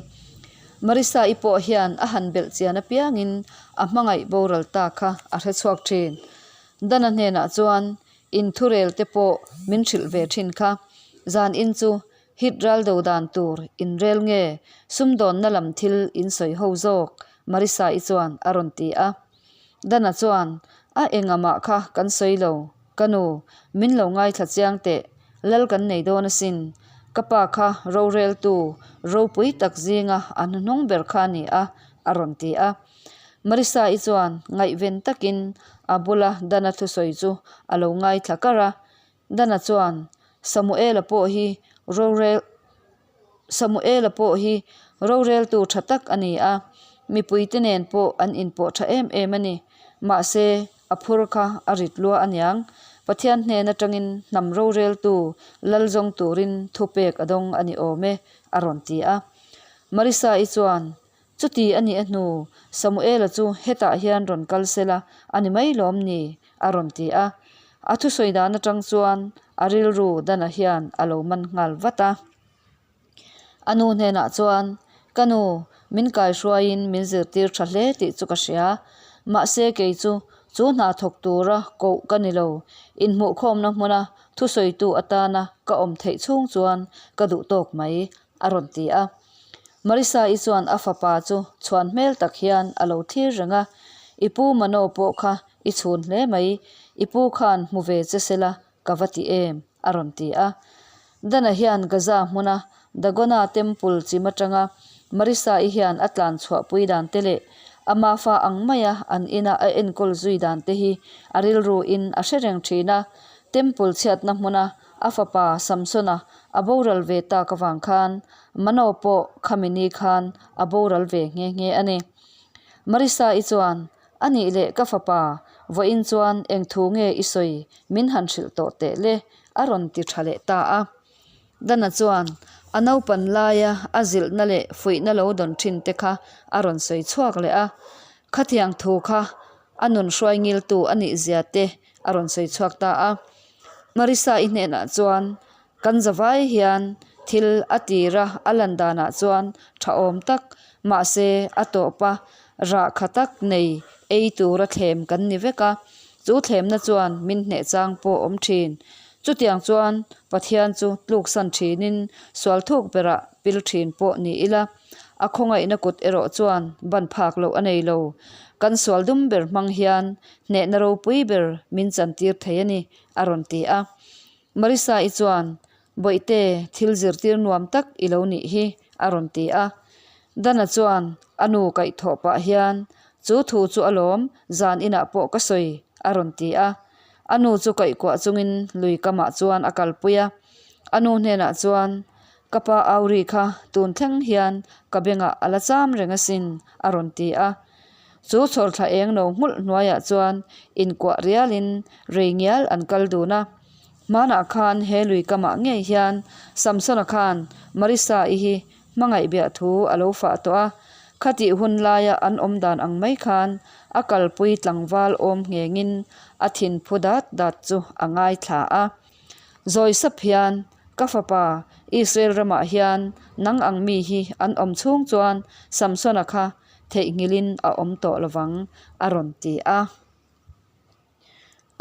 A: Marisa-i pawh hian a han belh chian apiangin a hmangaih boral ta kha a hre chhuak thin. Dana hnenah chuan inthurel te pawh min hrilh ve thin kha. Zan in chu hit ral do dan tur inrel nge sumdawnna lam thil in sawi ho zawk Marisa-i chuan a rawn ti a. Dana chuan a engamah kha kan sawi lo, ka nu, min lo ngaithla chiang teh, lal kan nei dawn asin. Ka pa kha roreltu ropui tak zinga a hnuhnung ber kha a ni a, a rawn ti a. Marisa-i chuan ngaihven takin a bula Dana thusawi chu a lo ngaithla kar a. Dana chuan, Samuela pawh hi rorel Samuela pawh hi roreltu tha tak a ni a, mipuite nen pawh an inpawh tha em em a ni. Mahse, a phur kha a rit lua aniang. Pathian hnen atangin hnam roreltu lal zawng turin thupek a dawng a ni awm e, a rawn ti a. Marisa-i chuan, Chuti a nih a hnu, Samuela chu hetah hian rawn kal sela a ni mai lawm ni? a rawn ti a. A thusawi dan atang chuan a rilru Dana hian a lo man nghal vat a. A nu hnenah chuan, Ka nu, min kaihruaiin min zirtir tha hle tih chu ka hria. Mahse kei chu Chu hna thawk tura koh ka ni lo. Inhmuhkhawmna hmuna thusawitu atana ka awm theih chhung chuan ka duh tawk mai, a rawn ti a. Marisa-i chuan a fapa chu chhuan hmel tak hian a lo thlir reng a, I pu Mano pawh kha i chhun hle mai, i pu khan hmu ve che sela ka va ti em? a rawn ti a. Dana hian Gaza hmuna Dagona Temple chim atanga Marisa-i hian a tlan chhuahpui dan te leh ama fa ang maia an ina a enkawl zui dan te hi a rilru in a hre reng thin a. Temple chhiatna hmuna a fapa Samsona a boral ve tak avang khan Mano pawh khami ni khan a boral ve nghe nghe a ni. Marisa-i chuan A nih leh ka fapa, vawiin chuan eng thu nge i sawi min han hrilh tawh teh le, a rawn ti tha leh ta a. Dana chuan a naupan laia a zilhna leh fuihna lo dawn thin te kha a rawn sawi chhuak leh a. Khatiang thu kha a nun hruai ngiltu a nih zia te a rawn sawi chhuak ta a. Marisa-i hnenah chuan Kan zavai hian thil a tira a lan danah chuan tha awm tak, mahse a tawpa rah kha tak nei ei tura thlem kan ni vek a, chu thlemna chuan min hneh chang pawh awm thin. Chutiang chuan Pathian chu tluksan thinin sual thuk berah pil thin pawh ni ila, a khawngaihna kut erawh chuan ban phak loh a nei lo. Kan sual dum ber hmang hian hnehna ropui ber min chantir thei a ni, a rawn ti a. Marisa-i chuan, Bawihte, thil zirtir nuam tak i lo nih hi, a rawn ti a. Dana chuan a nu kaihthawh pah hian, Chu thu chu alawm, zan inah pawh ka sawi, a rawn ti a. A nu chu kaihkuah chungin lui kamah chuan a kalpui a. A nu hnenah chuan, Ka pa Auri kha tun thleng hian ka bengah a la cham reng asin, a rawn ti a. Chu chhawrthla eng no nghulh hnuaiah chuan inkuah rialin rei ngial an kal dun a. Hmanah khan he lui kamah ngei hian Samsona khan Marisa-i hi hmangaih biah thu a lo fah tawh a. Khatih hun laia an awm dan ang mai khan a kalpui tlangval awm nghengin a thin phu dat dat chu a ngaithla a. Zawi sap hian, Ka fapa, Israel ramah hian nang ang mi hi an awm chhung chuan Samsona kha theihnghilhin a awm tawh lovang, a rawn ti a.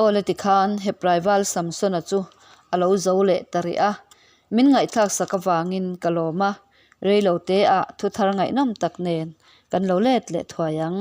A: Awle tikhan Hepraival Samsona chu a lo zo leh ta rih a, min ngaihthlak sak avangin ka lawm a, reilo teah thuthar ngaihnawm tak nen kan lo let leh thuai ang.